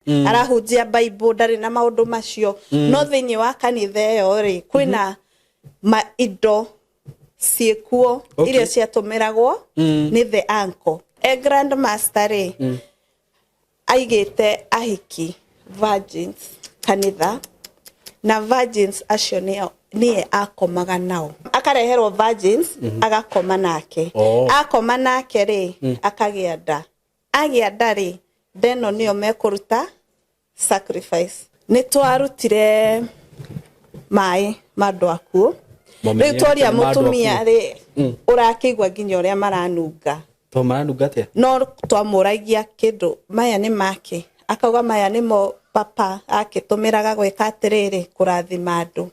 Arahunjia Bible, ndarĩ na maũndũ macio. No thĩinĩ wa kanitha ĩyo rĩ, kwĩna ma indo ciĩkuo iria ciatũmĩragwo nĩ the uncle. E grandmaster rĩ, aigĩte ahiki virgins kanitha, na virgins acio nĩo nĩye akomaga nao. Akareherwo virgins, agakoma nake. Akoma nake rĩ, akagĩa nda. Agĩa nda rĩ, nda ĩno nĩyo mekũruta sacrifice. Nĩ twarutire maĩ ma andũ akuũ. Mwamenyire Rĩu tworia atĩ nĩ ma andũ mũtumia akuũ? rĩ, ũrakĩigua nginya ũrĩa maranunga. To maranunga atĩa? No twamũragia kĩndũ, maya nĩ make? Akauga maya nĩmo papa akĩtũmĩraga gwĩka atĩrĩrĩ, kũrathima andũ.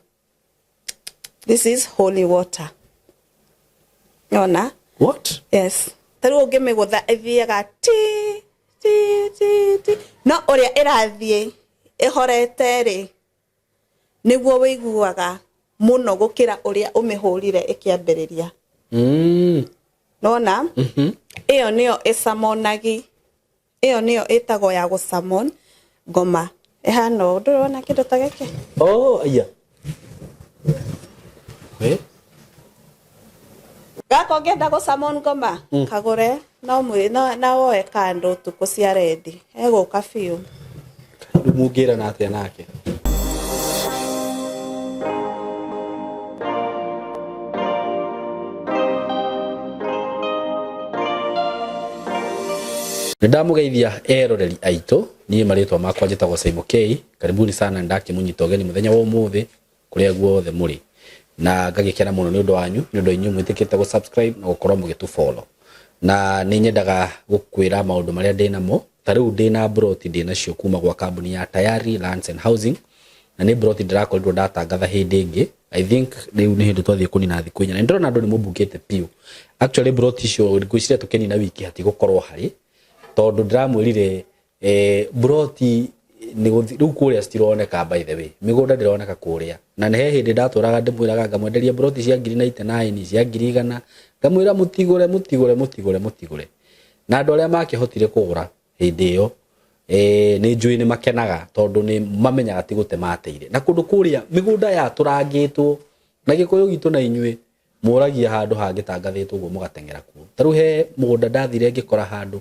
This is holy water. Ona. What? Yes, ta rĩu ũngĩmĩgũtha ĩthiaga ti ti ti ti, no ũrĩa ĩrathiĩ ĩhorete rĩ, nĩguo wĩiguaga mũno gũkĩra ũrĩa ũmĩhũrire ĩkĩambĩrĩria. Nona ĩyo nĩyo ĩcamonagi, ĩyo nĩyo ĩtagwo ya gũcamon ngoma. Ĩhana ũũ, ndũrona kĩndũ ta gĩkĩ? Oh, aya. Eh? Gaka ũngĩenda gũcamon ngoma, kagũre no mwĩ no na woe kando ũtukũ cia rendi, egũka biũ. Rĩu mũngĩrana atĩa nake? Nĩ ndamũgeithia eroreri aitũ, niĩ marĩtwa makwa njĩtagwo Simon K. Karibuni sana, nĩ ndakĩmũnyita ũgeni mũthenya wa ũmũthĩ kũrĩa guothe mũrĩ, na ngagĩkena mũno nĩ ũndũ wanyu, nĩ ũndũ inyuĩ mwĩtĩkĩte gũ subscribe na gũkorwo mũgĩtũ follow. Na nĩ nyendaga gũkwĩra maũndũ marĩa ndĩ namo. Ta rĩu ndĩna mburoti ndĩ nacio kuma gwa kambuni ya Tayari Lands and Housing, na nĩ mburoti ndĩrakorirwo ndatangatha hĩndĩ ĩngĩ. I think rĩu nĩ hĩndĩ twathiĩ kũnina thikũ 4, na nĩ ndĩrona andũ nĩ mũmbukĩte biũ. Actually, mburoti icio ngwĩciria tũkĩnina wiki hatigũkorwo harĩ, tondũ ndĩramwĩrire mburoti nĩ gũthi rĩu kũrĩa citironeka. By the way, mĩgũnda ndĩroneka kũrĩa, na nĩ he hĩndĩ ndatũraga ndĩmwĩraga ngamwenderia mburoti cia ngiri 99, cia 100,000, ngamwĩra mũtigũre, mũtigũre, mũtigũre, mũtigũre. Na andũ arĩa makĩhotire kũgũra hĩndĩ ĩyo, nĩ njũĩ nĩ makenaga, tondũ nĩ mamenyaga ti gũte mateire. Na kũndũ kũrĩa mĩgũnda yatũrangĩtwo na Gĩkũyũ gitũ, na inyuĩ mũragia handũ hangĩtangathĩtwo ũguo mũgateng'era kuo. Ta rĩu he mũgũnda ndathire ngĩkora handũ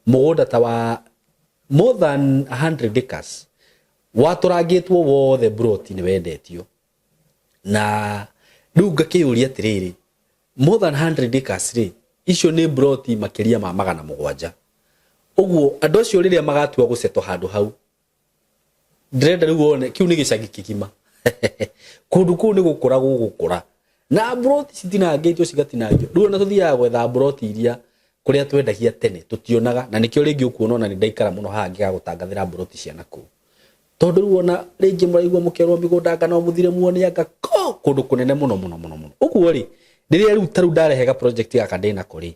mũgũnda ta wa more than 100 acres watũrangĩtwo wothe, mburoti nĩ wendetio. Na rĩu ngakĩyũria atĩrĩrĩ, more than 100 acres rĩ, icio nĩ mburoti makĩria ma 700 ũguo. Andũ acio rĩrĩa magatua gũcetwo handũ hau, ndĩrenda rĩu wone kĩu nĩ gĩcagi kĩgima. Kũndũ kũu nĩ gũkũra gũgũkũra, na mburoti citinangĩtio cigatinangio. Rĩu ona tũthiaga gwetha mburoti iria kũrĩa twendagia tene tũtionaga, na nĩkĩo rĩngĩ ũkuona ona nĩ ndaikara mũno haha ngĩgagũtangathĩra mburoti cia nakũu, tondũ rĩu ona rĩngĩ mũraigua mũkerwo mĩgũnda anga no mũthire muone anga ko kũndũ kũnene mũno mũno mũno mũno. Ũguo rĩ, rĩrĩa rĩu ta rĩu ndarehe ga project gaka ndĩnako rĩ,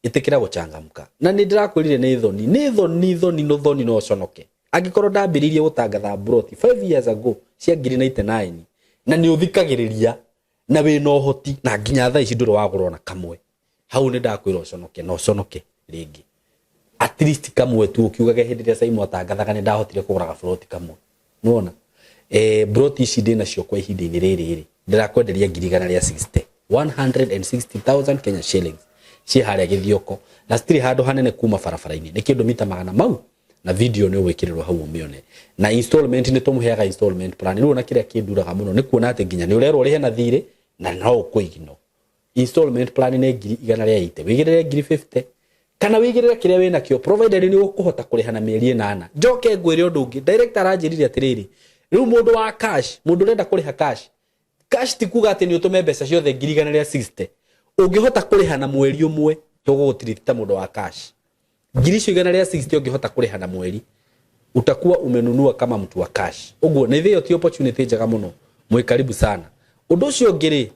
ĩtĩkĩra gũchangamka. Na nĩ ndĩrakwĩrire nĩ thoni, nĩ thoni, thoni, no thoni, no ũconoke angĩkorwo ndambĩrĩirie gũtangatha mburoti 5 years ago cia ngiri 99, na nĩ ũthikagĩrĩria na wĩna ũhoti, na nginya thaa ici ndũrĩ wagũra ona kamwe. Hau nĩ ndakwĩra ũconoke, na ũconoke rĩngĩ at least kamwe tu, ũkiugage hĩndĩ ĩrĩa Simon atangathaga nĩ ndahotire kũgũra gaburoti kamwe. Nĩwona mburoti ici ndĩ nacio kwa ihinda-inĩ rĩrĩ rĩ, ndĩrakwenderia ngiri igana rĩa 60, 160,000 Kenya shillings. Ciĩ harĩa Gĩthioko, na citirĩ handũ hanene kuma barabara-inĩ, nĩ kĩndũ mita magana mau. Na video nĩ ũgwĩkĩrĩrwo hau ũmĩone. Na installment, nĩ tũmũheaga installment plan. Rĩu ona kĩrĩa kĩnduraga mũno nĩ kuona atĩ nginya nĩ ũrerwo ũrĩhe na thirĩ na no ũkũigino. Installment plan nĩ ngiri igana rĩa 80, wĩigĩrĩre ngiri 50 kana wĩigĩrĩre kĩrĩa wĩ nakĩo, provided nĩ ũkũhota kũrĩha na mĩeri 8. Njoke ngwĩre ũndũ ũngĩ. Director aranjĩrire atĩrĩrĩ, rĩu mũndũ wa cash, mũndũ ũrenda kũrĩha cash, cash ti kuga atĩ nĩ ũtũme mbeca ciothe ngiri igana rĩa 60. Ũngĩhota kũrĩha na mweri ũmwe, tũgũgũtiriti ta mũndũ wa cash. Ngiri icio igana rĩa 60 ũngĩhota kũrĩha na mweri, utakuwa umenunua kama mtu wa cash. Ũguo na ithĩyo ti opportunity njega mũno? Mwĩ karibu sana. Ũndũ ũcio ũngĩ rĩ,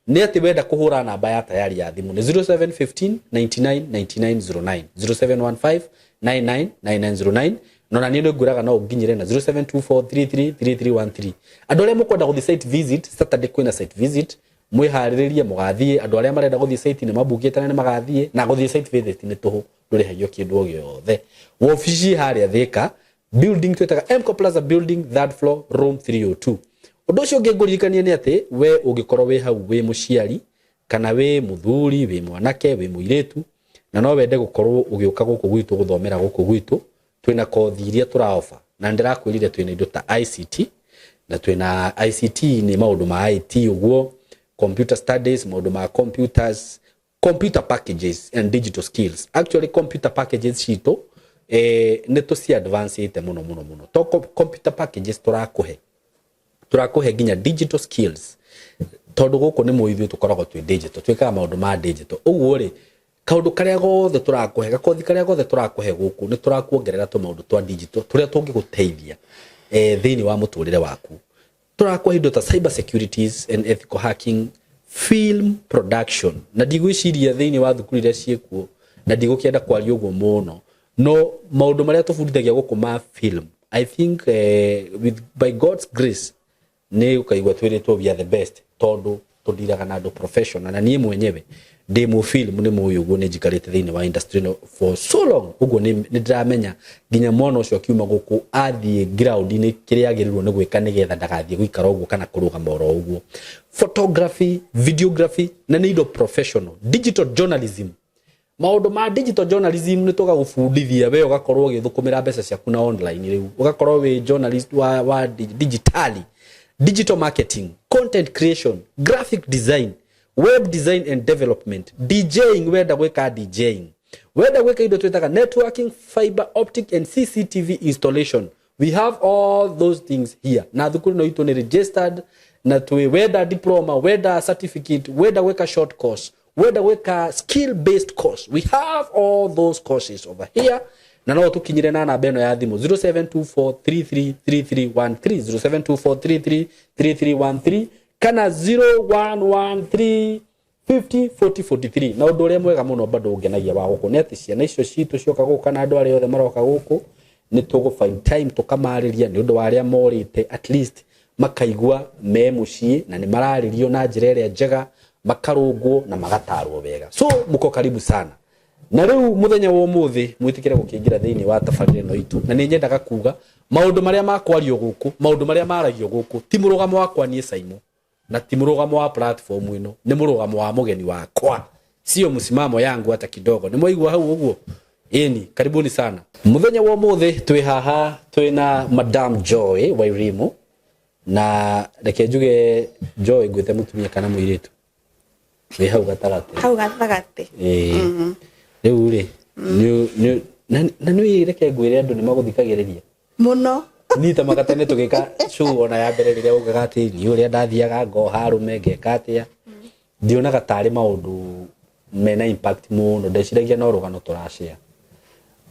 nĩ atĩ wenda kũhũra namba ya Tayari ya thimũ nĩ 0715 99 99 09, 0715 99 99 09. No na niĩ nĩ ngwĩraga no ũnginyĩre na 0724333313. Andũ arĩa mũkwenda gũthiĩ site visit, Saturday kwĩna site visit, mwĩharĩrĩrie mũgathiĩ. Andũ arĩa marenda gũthiĩ site nĩ mabukĩte na nĩ magathiĩ. Na gũthiĩ site visit nĩ tũhũ, ndũrĩhagio kĩndũ o gĩothe. Wobici harĩa Thĩka. Building twĩtaga Mco Plaza Building, third floor, room 302. Ũndũ ũcio ũngĩ ngũririkania nĩ atĩ we ũngĩkorwo wĩ hau wĩ mũciari kana wĩ mũthuri, wĩ mwanake, wĩ mũirĩtu, na no wende gũkorwo ũgĩũka gũkũ gwitũ gũthomera gũkũ gwitũ, twĩna kothi iria tũraoba na ndĩrakwĩrire twĩna indo ta ICT, na twĩna ICT nĩ maũndũ ma IT ũguo, computer studies, maũndũ ma computers, computer packages and digital skills. Actually computer packages citũ nĩ tũci advance mũno mũno mũno. To computer packages tũrakũhe, tũrakũhe nginya digital skills, tondũ gũkũ nĩ mũithuĩ tũkoragwo twĩ digital, twĩkaga maũndũ ma digital. Ũguo rĩ, kaũndũ karĩa gothe tũrakũhe, gakothi karĩa gothe tũrakũhe gũkũ, nĩ tũrakuongerera tũmaũndũ twa digital tũrĩa tũngĩgũteithia thĩinĩ wa mũtũrĩre waku. Tũrakũhe indo ta cyber securities and ethical hacking, film production, na ndigwĩciria thĩinĩ wa thukuru iria ciĩkuo, na ndigũkĩenda kwaria ũguo mũno, no maũndũ marĩa tũbundithagia gũkũ ma film, I think with by God's grace nĩ ũkaigua twĩrĩtwo we are the best, tondũ tũndiraga na andũ professional. Na niĩ mwenyewe ndĩ mũ film, nĩ mũĩ ũguo, nĩ njikarĩte thĩinĩ wa industry ĩno for so long ũguo, nĩ ndĩramenya nginya mwana ũcio akiuma gũkũ athiĩ ground-inĩ kĩrĩa agĩrĩirwo nĩ gwĩka nĩgetha ndagathiĩ gũikara ũguo kana kũrũgama oro ũguo. Photography, videography, na nĩ indo professional. Digital journalism, maũndũ ma digital journalism nĩ tũgagũbundithia we ũgakorwo ũgĩthũkũmĩra mbeca ciaku na online, rĩu ũgakorwo wĩ journalist wa digitally, digital marketing, content creation, graphic design, web design and development, DJing, wenda gwĩka DJing, wenda gwĩka indo twĩtaga networking, fiber optic and CCTV installation. We have all those things here. Na thukuru ĩno itũ nĩ registered, na twĩ wenda diploma, wenda certificate, wenda gwĩka short course, wenda gwĩka skill based course, we have all those courses over here. Na no tũkinyire na namba ĩno ya thimũ, 0724333313, 0724333313 kana 0113 50 40 43. Na ũndũ ũrĩa mwega mũno bado ũngenagia wa gũkũ nĩ atĩ ciana icio citũ cioka gũkũ kana andũ arĩa othe maroka gũkũ, nĩ tũgũ find time tũkamarĩria nĩ ũndũ wa arĩa morĩte, at least makaigua me mũciĩ na nĩ mararĩrio na njĩra ĩrĩa njega, makarũngwo na magatarwo wega. So muko karibu sana. Na rĩu mũthenya wa ũmũthĩ mwĩtĩkĩre gũkĩingĩra thĩinĩ wa tabarĩra ĩno itũ, na nĩ nyendaga kuga maũndũ marĩa makwario gũkũ, maũndũ marĩa maragio gũkũ, ti mũrũgamo wakwa niĩ Saimo, na ti mũrũgamo wa platform ĩno, nĩ mũrũgamo wa mũgeni wakwa, sio msimamo yangu hata kidogo. Nĩ mwaigua hau ũguo? Ĩni, karibuni sana. Mũthenya wa ũmũthĩ twĩ haha twĩna Madam Joy Wairimu, na reke njuge Joy ngwĩte mũtumia kana mũirĩtu wĩ hau gatagatĩ? Hau gatagatĩ. Ĩĩ, rĩu rĩ na nĩ reke ngwĩre andũ nĩ magũthikagĩrĩria mũno. Niĩ ta magatene tũgĩka show ona ya mbere, rĩrĩa ugaga atĩ niĩ ũrĩa ndathiaga ngoha arũme ngeka atĩa, ndionaga tarĩ maũndũ mena impact mũno, ndeciragia no rũgano tũrashare,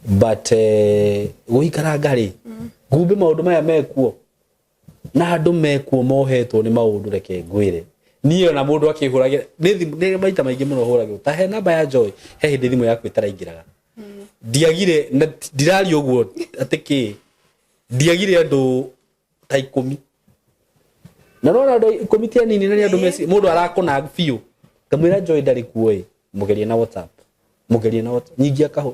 but gũikaranga rĩ ngumbe maũndũ maya mekuo na andũ mekuo mohetwo nĩ maũndũ. Reke ngwĩre, niĩ ona mũndũ akĩhũragĩra nĩ thimũ, nĩ maita maingĩ mũno hũragĩrwo ta he namba ya Joy, he hĩndĩ thimũ yaku ĩtaraingĩraga, ndiagire na ndiraria ũguo atĩ kĩ, ndiagire andũ ta 10, na nona andũ 10 ti anini, na nĩ andũ meci mũndũ arakũna biũ, ngamwĩra Joy ndarĩ kuo ĩ, mũgerie na WhatsApp, mũgerie na WhatsApp, nyingĩ akahũ.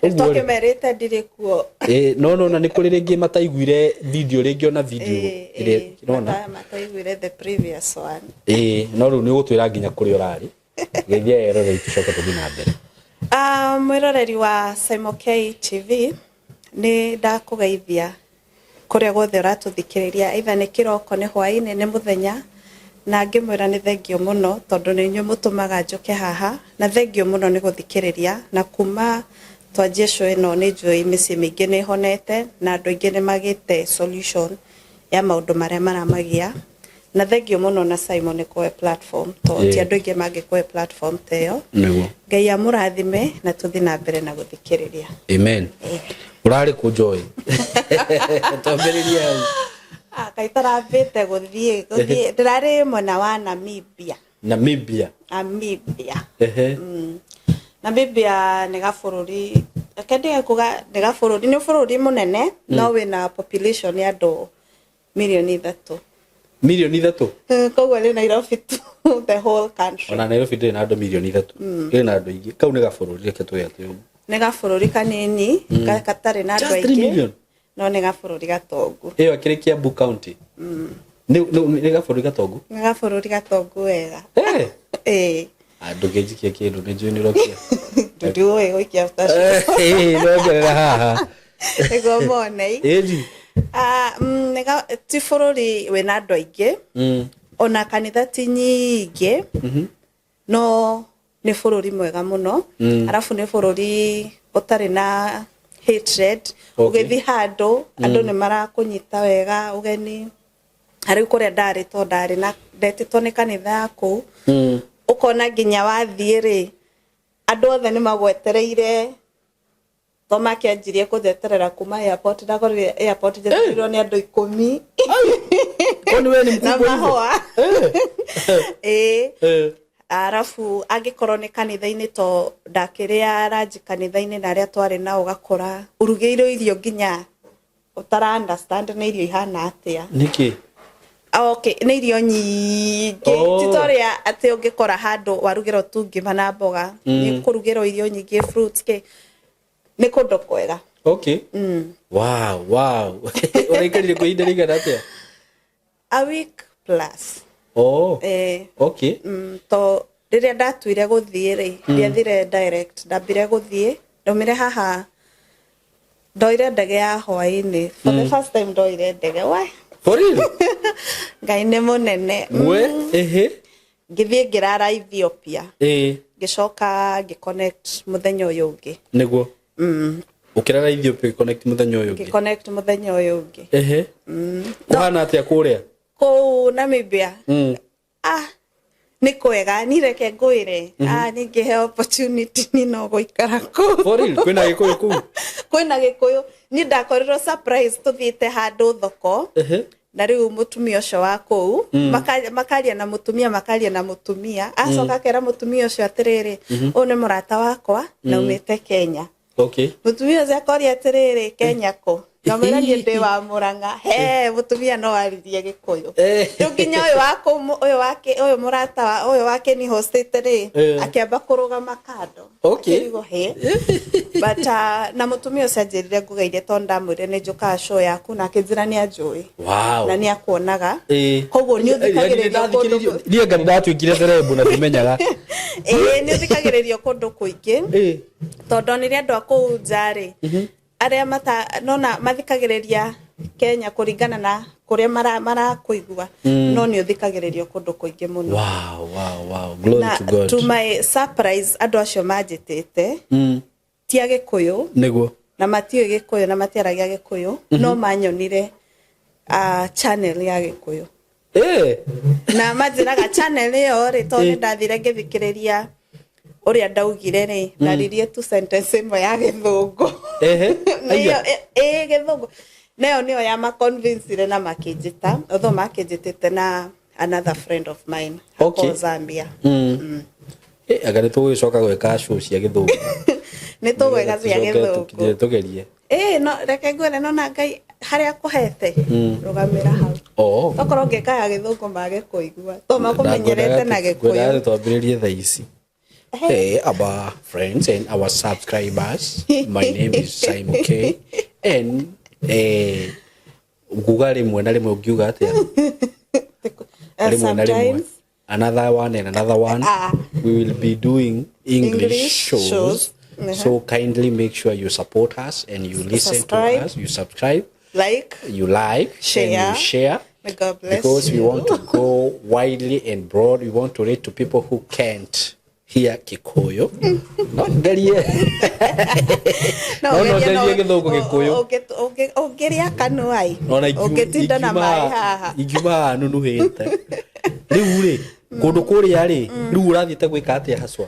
Ũguo rĩ. Tũkĩmerĩte ndirĩ kuo. Ĩ, no na nĩ kũrĩ rĩngĩ mataiguire video, rĩngĩ ona video ĩrĩa nona. Mataiguire the previous one. Ĩ, no rĩu nĩ ũgũtwĩra nginya kũrĩa ũrarĩ. Geithia eroreri tũcoke tũthiĩ na mbere. Mwĩroreri wa Simon K TV, nĩ ndakũgeithia kũrĩa guothe ũratũthikĩrĩria, either nĩ kĩroko, nĩ hwaĩ-inĩ, nĩ mũthenya, na ngĩmwĩra nĩ thengio mũno tondũ nĩ inyuĩ mũtũmaga njũke haha, na thengio mũno nĩ gũthikĩrĩria. Na kuma twanjie show ĩno, nĩ njũĩ mĩciĩ mĩingĩ nĩ ĩhonete na andũ aingĩ nĩ magĩte solution ya maũndũ marĩa maramagia. Na thengio mũno na Simon nĩ kũhe platform to ti andũ aingĩ mangĩkũhe platform ta ĩyo. Ngai amũrathime na tũthiĩ na mbere na gũthikĩrĩria. Amen. Ũrarĩ kũ, Joy? Twambĩrĩrie hau. Ah, kaĩ tarambĩte gũthiĩ, ndĩrarĩ mwena wa Namibia. Namibia? Namibia. Namibia nĩ gabũrũri, reke ndige kuga nĩ gabũrũri, nĩ bũrũri mũnene, no wĩna population ya andũ 3 mirioni. 3 mirioni? Koguo nĩ Nairobi tu, the whole country. Ona Nairobi ndĩrĩ na andũ 3 mirioni, ĩrĩ na andũ aingĩ. Kau nĩ gabũrũri, reke tuge atĩ ũguo. Nĩ gabũrũri kanini gatarĩ na andũ Just 3 aingĩ, million? no nĩ gabũrũri gatongu. Ĩyo akĩrĩ Kiambu County. Nĩ gabũrũri gatongu. Nĩ gabũrũri gatongu wega. Eh. Ĩĩ. Ndũngĩnjikia kĩndũ, nĩ njũĩ nĩ ũrokia. Ndũĩ gũikia after. Nongerera haha. Nĩguo mone. Ĩni. Ti bũrũri wĩna andũ aingĩ, ona kanitha ti nyingĩ, no nĩ bũrũri mwega mũno. Arabu nĩ bũrũri ũtarĩ na hatred. Ũgĩthiĩ handũ, andũ nĩ marakũnyita wega ũgeni. Rĩu kũrĩa ndarĩ, to ndarĩ na ndetĩtwo nĩ kanitha ya kũu, ũkona nginya wathiĩ rĩ, andũ othe nĩ magwetereire, to makĩanjirie kũnjeterera kuma airport. Ndakorire airport njetereirwo nĩ andũ 10. Kwani wewe ni Na mkubwa hivyo? mahũa. Ĩĩ. Arabu angĩkorwo nĩ kanitha-inĩ, to ndakĩrĩa ranji kanitha-inĩ na arĩa twarĩ nao, ũgakora ũrugĩirwo irio nginya ũtara understand nĩ irio ihana atĩa. Nĩkĩ? Okay, nĩ irio nyingĩ. Ti ta ũrĩa atĩ ũngĩkora handũ warugĩrwo tu ngima na mboga. Nĩ kũrugĩrwo irio nyingĩ, fruits, kĩ. Nĩ kũndũ kwega. Okay. Wow. Ũraikarire kwa ihinda rĩigana atĩa? A week plus. Oh. Eh. Okay. To rĩrĩa ndatuire gũthiĩ rĩ, ndiathire direct, ndambire gũthiĩ, ndaumire haha, ndoire ndege ya hwaĩ-inĩ. For the first time ndoire ndege, we. For real? Ngai nĩ mũnene. We, ehe. Ngĩthiĩ ngĩrara Ethiopia. Ngĩcoka ngĩconnect mũthenya ũyũ ũngĩ. Nĩguo. Ũkĩrara Ethiopia, connect mũthenya ũyũ ũngĩ. Ngĩconnect mũthenya ũyũ ũngĩ. Ehe. Kũhana atĩa kũrĩa? Kũu Namibia? Ah, nĩ kwega. Ni reke ngwĩre, ah, ningĩheo opportunity ni no gũikara kũu. For real? Kwĩna Gĩkũyũ kũu? Kwĩna Gĩkũyũ. Niĩ ndakorirwo surprise tũthiĩte handũ thoko, na rĩu mũtumia ũcio wa kũu makaria na mũtumia, makaria na mũtumia, acoka akera mũtumia ũcio atĩrĩrĩ, ũyũ nĩ mũrata wakwa na umĩte Kenya. Mũtumia ũcio akoria atĩrĩrĩ, Kenya kũ? Ngamwĩra niĩ ndĩ wa Mũrang'a. He mũtumia no aririe Gĩkũyũ. Rĩu nginya ũyũ wa kũu, ũyũ wake, ũyũ mũrata wa ũyũ wake ni hostĩte rĩ, akĩamba kũrũgama kando. Akĩrigwo, he. But na mũtumia ũcio anjĩrire ngũgeithie, tondũ ndamwĩrire nĩ njũkaga show yaku, na akĩnjĩra nĩ anjũĩ. Na nĩ akuonaga. Koguo nĩ ũthikagĩrĩrio kũndũ Niĩ anga nĩ ndatuĩkire celeb na ndimenyaga. Ĩĩ, nĩ ũthikagĩrĩrio kũndũ kũingĩ. Tondũ onire andũ a kũu nja rĩ, arĩa mata nona mathikagĩrĩria Kenya kũringana na kũrĩa marakũigua, no nĩ ũthikagĩrĩrio kũndũ kũingĩ mũno. Wow. Glory Na to God. to my surprise, andũ acio manjĩtĩte ti a Gĩkũyũ. Na matiũĩ Gĩkũyũ na matiaragia Gĩkũyũ, no manyonire channel ya Gĩkũyũ. Na manjĩraga channel ĩyo rĩ, tondũ nĩ ndathire ngĩthikĩrĩria ũrĩa ndaugire rĩ, ndaririe tu sentence ĩmwe ya Gĩthũngũ. Na ĩyo ĩ Gĩthũngũ nayo nĩyo ya maconvincire na makĩnjĩta, although makĩnjĩtĩte na another friend of mine okay. Zambia. Anga nĩ tũgũgĩcoka gwĩka show cia Gĩthũngũ. Nĩ tũgwĩka cia Gĩthũngũ. Tũgerie. Ĩĩ, no reke ngwĩre, nona Ngai harĩa akũhete, rũgamĩra hau. Tokorwo ngĩka ya Gĩthũngũ mage kũigua, to makũmenyerete na Ngwendaga Gĩkũyũ. Twambĩrĩrie thaa ici. Hey, our friends and our subscribers. My name is Simon K. And nguga rĩmwe na rĩmwe, ũngiuga atĩa? Rĩmwe na rĩmwe. Sometimes. Another one and another one. We will be doing English, English shows. shows. So kindly make sure you support us and you listen Subscribe. to us. You subscribe, like, you like, share. And you share. May God bless Because we you. want to go widely and broad. We want to reach to people who can't hear Kikuyu. No ngerie. No, No, no, ũgerie. ngerie Gĩthũngũ Gĩkũyũ. Ũngĩrĩa kanua ĩ, Ona ũngĩtinda na maĩ haha. Ingiuma haha nunuhĩte. Rĩu rĩ, kũndũ kũrĩa rĩ, rĩu ũrathiĩte gwĩka atĩa haswa?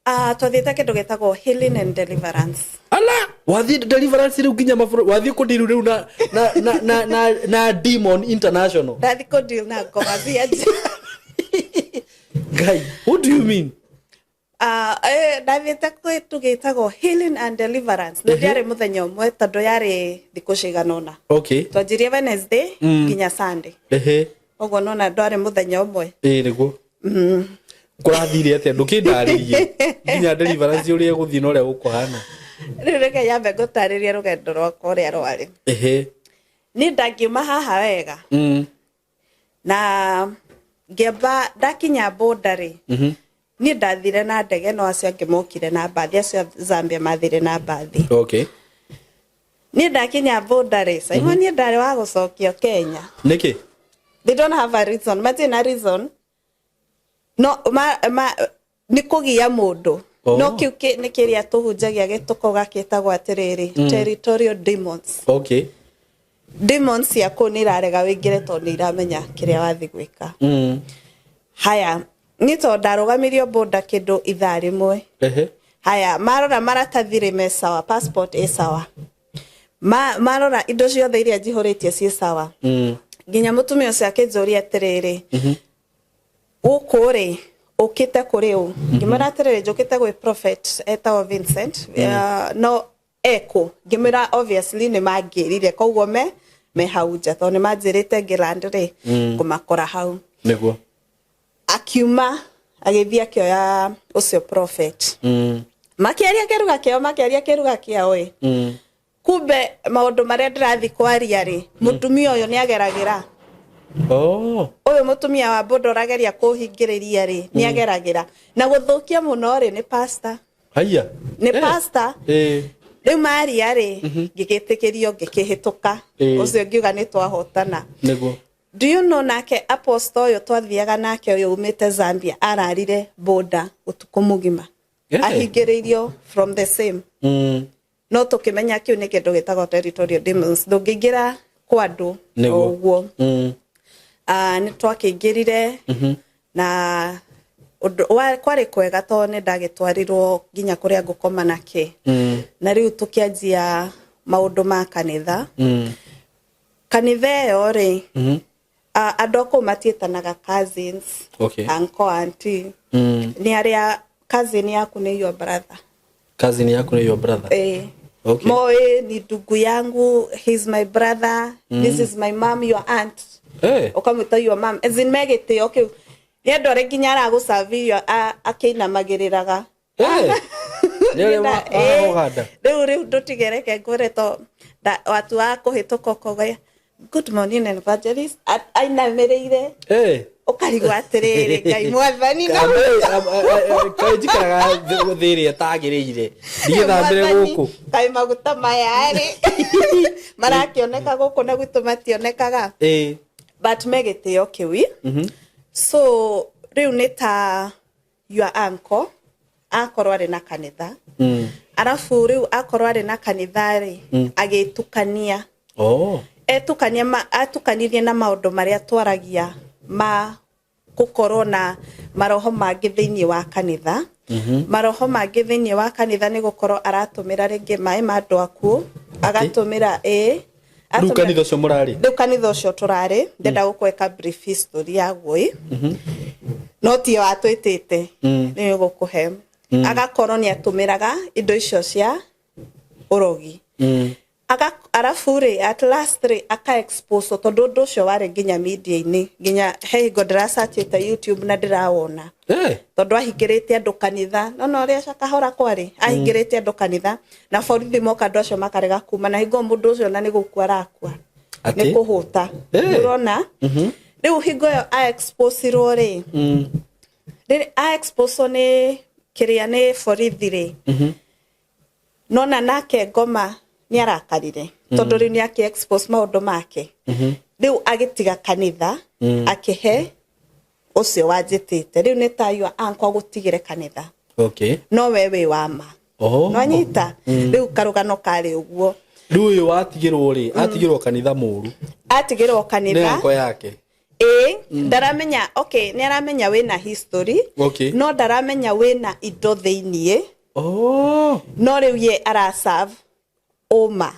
Ah, twathiĩte kĩndũ gĩtagwo healing and deliverance. Ala, wathiĩ deliverance rĩu nginya mabũrũri, wathiĩ kũndiru rĩu na Demon International. Ndathi kũdeal na ngoma cia nja. Guy, what do you mean? Ah, ndathiĩte kĩndũ gĩtagwo healing and deliverance, na ndĩarĩ mũthenya ũmwe, tondũ yarĩ thikũ cigana ũna. Twanjirie Wednesday nginya Sunday. Ũguo nona ndwarĩ mũthenya ũmwe. Ĩĩ, nĩguo. Kũrathire atĩa? Ndũkĩndarĩrie nginya deliverance ũrĩa ĩgũthiĩ na ũrĩa gũkũhana. Rĩu reke nyambe ngũtarĩrie rũgendo rwakwa ũrĩa rwarĩ. Niĩ ndangiuma haha wega na ngĩamba ndakinya boda rĩ, niĩ ndathire na ndege, no acio angĩ mokire na mbathi, acio a Zambia mathire na mbathi. Niĩ ndakinya boda rĩ, Simon, niĩ ndarĩ wa gũcokio Kenya. Nĩkĩ? They don't have a reason, matirĩ na reason, no ma nĩ kũgia mũndũ. No kĩu nĩ kĩrĩa tũhunjagia gĩtũkauga gĩtagwo atĩrĩrĩ, territorial demons. Demons ciaku nĩ irarega wĩingĩre tondũ nĩ iramenya kĩrĩa wathi gwĩka. Haya, niĩ tondũ ndarũgamirio boda kĩndũ ithaa 1. Haya, marora maratathi rĩ, me sawa, passport ĩ sawa, marora indo ciothe iria njihũrĩtie ciĩ sawa. Nginya mũtumia ũcio akĩnjũria atĩrĩrĩ, gũkũ rĩ ũkĩte kũrĩ ũ? Ngĩmwĩra atĩrĩrĩ, njũkĩte gwĩ prophet etagwo Vincent. No ekũ? Ngĩmwĩra obviously nĩ mangĩrire, koguo me hau nja tondũ nĩ manjĩrĩte ngĩland rĩ, ngũmakora hau. Akiuma agĩthiĩ akĩoya ũcio prophet. Makĩaria kĩruga kĩao, makĩaria kĩruga kĩao ĩ. Kumbe maũndũ marĩa ndĩrathiĩ kwaria rĩ, mũtumia ũyũ nĩ ageragĩra. Ũyũ mũtumia wa boda ũrageria kũhingĩrĩria rĩ, nĩ ageragĩra na gũthũkia mũno rĩ, nĩ pastor. Haya. Nĩ pastor. Rĩu maria rĩ, ngĩgĩtĩkĩrio, ngĩkĩhĩtũka. Ũcio ngiuga nĩ twahotana. Do you know, nake apostle ũyũ twathiaga nake, ũyũ umĩte Zambia, ararire boda ũtukũ mũgima. Ahingĩrĩirio from the same. No tũkĩmenya kĩu nĩ kĩndũ gĩtagwo territorial demons, ndũngĩingĩra kwa andũ o ũguo. Nĩ twakĩingĩrire na ũndũ kwarĩ kwega tondũ nĩ ndagĩtwarirwo nginya kũrĩa ngũkoma nake. Na rĩu tũkĩanjia maũndũ ma kanitha. Kanitha ĩyo rĩ, andũ a kũu matiĩtanaga cousins, uncle, auntie. Nĩ arĩa cousin yaku nĩ your brother. Cousin yaku nĩ your brother? Eh. Moe ni ndugu yangu, he's my brother. This is my mom, your aunt. Ũkamwĩta your mom, as in megĩtĩo kĩu, nĩ andũ arĩa nginya aragũcavirio akĩinamagĩrĩraga. Nĩ arĩa wa Uganda. Rĩu ndũtigereke ngwĩre to watu wa kũhĩtũka ũkauga good morning evangelist, ainamĩrĩire. Ũkarigwo atĩrĩrĩ, Ngai mwathani na Kaĩ njikaraga thĩ ĩrĩa ĩtagĩrĩire, ndigĩthambĩre Mwathani, gũkũ. Kaĩ maguta maya rĩ marakĩoneka gũkũ na gwitũ mationekaga? But me gĩtĩo kĩu. So rĩu nĩ ta your uncle akorwo arĩ na kanitha. Arabu rĩu akorwo arĩ na kanitha rĩ, agĩtukania. Etukania atukanirie na maũndũ marĩa twaragia ma gũkorwo na maroho mangĩ thĩinĩ wa kanitha. Maroho mangĩ thĩinĩ wa kanitha nĩ gũkorwo aratũmĩra rĩngĩ maĩ ma andũ akuũ, agatũmĩra ĩ Rĩu kanitha ũcio mũrarĩ? Rĩu kanitha ũcio tũrarĩ, ndenda gũkweka brief history yaguo ĩ, no tiyo atwĩtĩte. Nĩ gũkũhe agakorwo nĩ atũmĩraga indo icio cia ũrogi. Arabu rĩ, at last rĩ, aka expose tondũ ũndũ ũcio warĩ nginya media-inĩ, nginya he hingo ndĩracachĩte YouTube na ndĩrawona. Tondũ ahingĩrĩte andũ kanitha, no no ũrĩa kahora kwarĩ, ahingĩrĩte andũ kanitha na borithi moka, andũ acio makarega kuma, na hingo mũndũ ũcio na nĩ gũkua arakua. Atĩ? Nĩ kũhũta. Ũrona rĩu hingo ĩyo a exposirwo rĩ, rĩrĩ a exposwo nĩ kĩrĩa, nĩ borithi rĩ, nona nake ngoma nĩ arakarire tondũ rĩu nĩ akĩ expose maũndũ make. Rĩu agĩtiga kanitha, akĩhe ũcio wanjĩtĩte. Rĩu nĩ ta your uncle agũtigĩre kanitha. No we wĩ wa ma. Nwanyita rĩu karũgano karĩ ũguo. Rĩu ũyũ watigĩrwo rĩ, atigĩrwo kanitha mũru? Atigĩrwo Nĩ kanitha. Uncle yake? Ĩ, ndaramenya. Okay, nĩ aramenya wĩna history. No ndaramenya wĩna indo thĩiniĩ. No rĩu ye araserve ũma.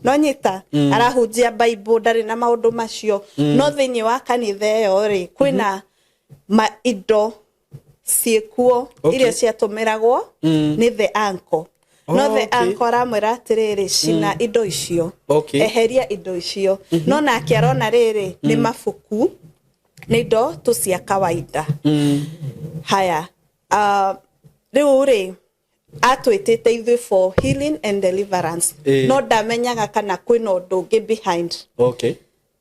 No nyita arahunjia Bible, ndarĩ na maũndũ macio, no thĩinĩ wa kanitha ĩyo rĩ, kwĩna indo ciĩkuo iria ciatũmĩragwo nĩ the uncle. No the uncle aramwĩra atĩrĩrĩ, cina indo icio, eheria indo icio, no nake arona rĩrĩ nĩ mabuku, nĩ indo tu cia kawaida. Haya, rĩu rĩ, Atwĩtĩte ithuĩ for healing and deliverance, no ndamenyaga kana kwĩna ũndũ ũngĩ behind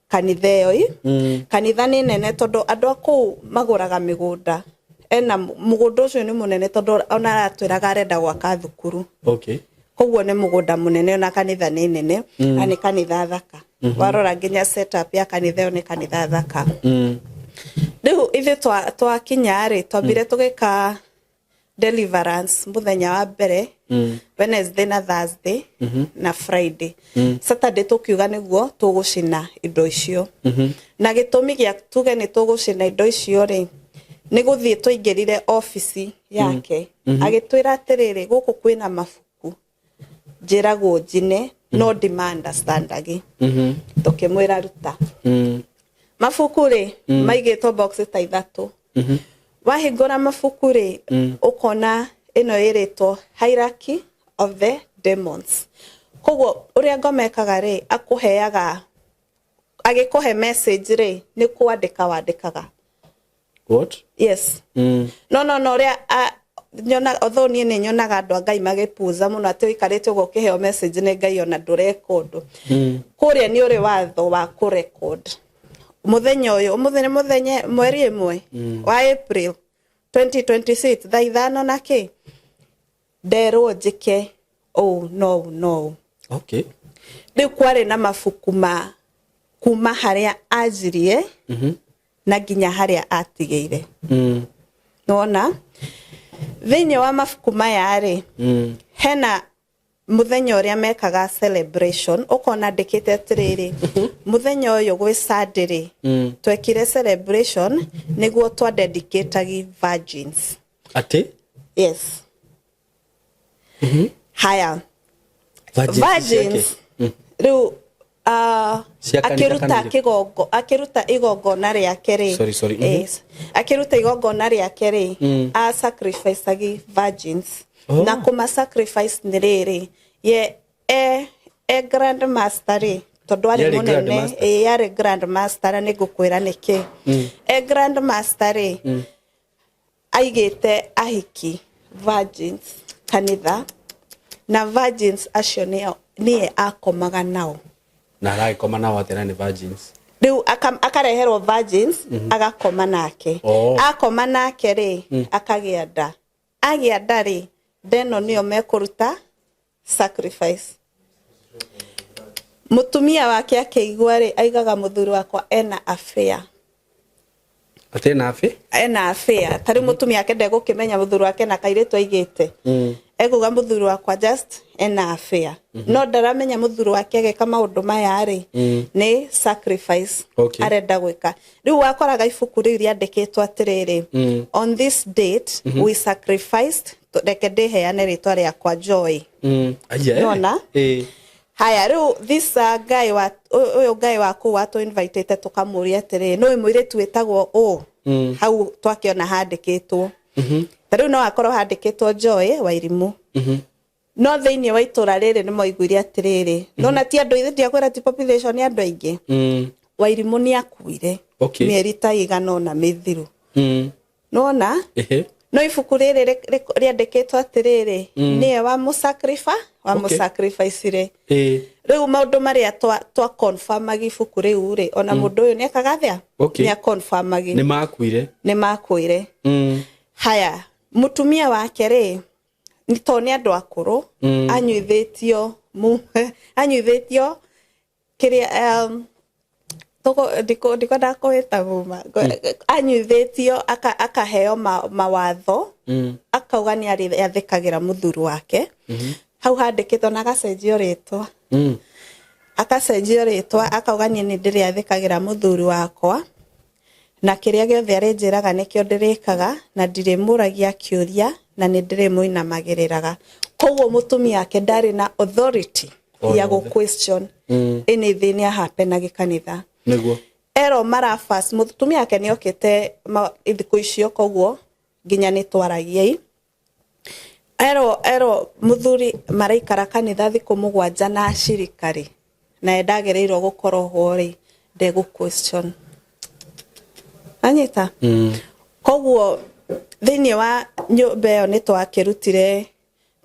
kanitha ĩyo ĩ. Kanitha nĩ nene tondũ andũ a kũu magũraga mĩgũnda, ena mũgũnda ũcio nĩ mũnene tondũ ona aratwĩraga arenda gwaka thukuru. Koguo nĩ mũgũnda mũnene, ona kanitha nĩ nene, na nĩ kanitha thaka. Warora nginya setup ya kanitha ĩyo, nĩ kanitha thaka. Rĩu ithuĩ twakinya rĩ, twambire tũgĩka deliverance mũthenya wa mbere, Wednesday na Thursday na Friday. Saturday tũkiuga nĩguo tũgũcina indo icio. Na gĩtũmi gĩa tuge nĩ tũgũcina indo icio rĩ, nĩ gũthiĩ twaingĩrire obici yake, agĩtwĩra atĩrĩrĩ, gũkũ kwĩna mabuku njĩragwo njine, no ndima understandagi. Tũkĩmwĩra ruta. Mabuku rĩ, maigĩtwo box ta ithatũ. Wahingũra mabuku rĩ, ũkona ĩno ĩrĩtwo Hierarchy of the Demons. Koguo ũrĩa ngoma ĩkaga rĩ, akũheaga, agĩkũhe message rĩ, nĩ kwandĩka wandĩkaga. What? Yes. No ũrĩa nyona, although niĩ nĩ nyonaga andũ a Ngai magĩpuza mũno atĩ ũikarĩte ũguo ũkĩheo message nĩ Ngai, ona ndũreka ũndũ. Kũrĩa nĩ ũrĩ watho wa kũrecord mũthenya ũyũ, ũmũthĩ nĩ mũthenya 1 wa April 2026, thaa 5 na kĩ, nderwo njĩke ũũ no ũũ no ũũ. Rĩu kwarĩ na mabuku ma kuma harĩa anjirie na nginya harĩa atigĩire. Nĩwona thĩinĩ wa mabuku maya rĩ, hena mũthenya ũrĩa mekaga celebration, ũkona ndĩkĩte atĩrĩrĩ, mũthenya ũyũ gwĩ Sunday rĩ, twekire celebration nĩguo twadedicatagi virgins. Atĩ? Yes. Haya. Virgins? Virgins rĩu Cia kanitha akĩruta kana irĩkũ? Kĩgongo, akĩruta igongona rĩake rĩ. Sorry, sorry. Yes. Akĩruta igongona rĩake rĩ, a sacrificeagi virgins. Na kũma sacrifice nĩ rĩrĩ, ye e grand master rĩ, tondũ arĩ Yarĩ mũnene. grand master? Ĩ, yarĩ grand master, na nĩ ngũkwĩra nĩkĩ. E grand master rĩ, aigĩte ahiki virgins kanitha, na virgins acio nĩo nĩye akomaga nao. Na aragĩkoma nao atĩa na nĩ virgins? Rĩu akareherwo virgins, agakoma nake. Akoma nake rĩ, akagĩa nda. Agĩa nda rĩ, nda ĩno nĩyo mekũruta sacrifice. Mũtumia wake akĩigua rĩ, aigaga mũthuri wakwa ena affair. Atĩ na abĩ? Ena affair. Ta rĩu mũtumia wake ndegũkĩmenya mũthuri wake na kairĩtu aigĩte. Ekuga mũthuri wakwa just ena affair, no ndaramenya mũthuri wake agĩka maũndũ maya rĩ, nĩ sacrifice arenda gwĩka. Rĩu wakoraga ibuku rĩu rĩandĩkĩtwo atĩrĩrĩ, on this date we sacrificed, reke ndĩheane rĩtwa rĩakwa, Joy. Aya, eh. Nona? Haya, rĩu this guy wa ũyũ guy wa kũu watũ invitĩte, tũkamũria atĩrĩrĩ, nũĩ mũirĩtu wĩtagwo ũ? Hau twakĩona handĩkĩtwo, ta rĩu no akorwo handĩkĩtwo Joy Wairimũ, no thĩinĩ wa itũra rĩrĩ nĩ moiguire atĩrĩrĩ, nona ti andũ ithe, ndiakwĩra ti population nĩ andũ aingĩ. Wairimũ nĩ akuire mĩeri ta igana ũna mĩthiru. Nona? Ehe. No ibuku rĩrĩ rĩandĩkĩtwo atĩrĩrĩ, nĩye wa mũsacrifice, wa mũsacrificire. Rĩu maũndũ marĩa twa confirmagi ibuku rĩu rĩ, ona mũndũ ũyũ nĩekaga atĩa? Nĩ aconfirmagi. Nĩ makuire. Nĩ makuire. Haya, mũtumia wake rĩ, nĩ tondũ nĩ andũ akũrũ, anyuithĩtio kĩrĩa, ndikwendaga kũwĩta muma, anyuithĩtio akaheo mawatho, akauga nĩ arĩathĩkagĩra mũthuri wake. Hau handĩkĩtwo na agacenjio rĩtwa. Akacenjio rĩtwa, akauga niĩ nĩ ndĩrĩathĩkagĩra mũthuri wakwa, na kĩrĩa gĩothe arĩnjĩraga nĩkĩo ndĩrĩkaga, na ndirĩmũragia kĩũria, na nĩ ndĩrĩmũinamagĩrĩraga. Koguo mũtumia wake ndarĩ na authority O ya yothe. gũ question anything ya happenagi kanitha. Ero marafast, mũtumia wake nĩ okĩte thikũ icio, koguo nginya nĩ twaragia i ero mũthuri maraikara kanitha thikũ 7 na acirika rĩ, na ye ndagĩrĩirwo gũkorwo ho rĩ, ndegũ question anyita. Koguo thĩinĩ wa nyũmba ĩyo nĩ twakĩrutire.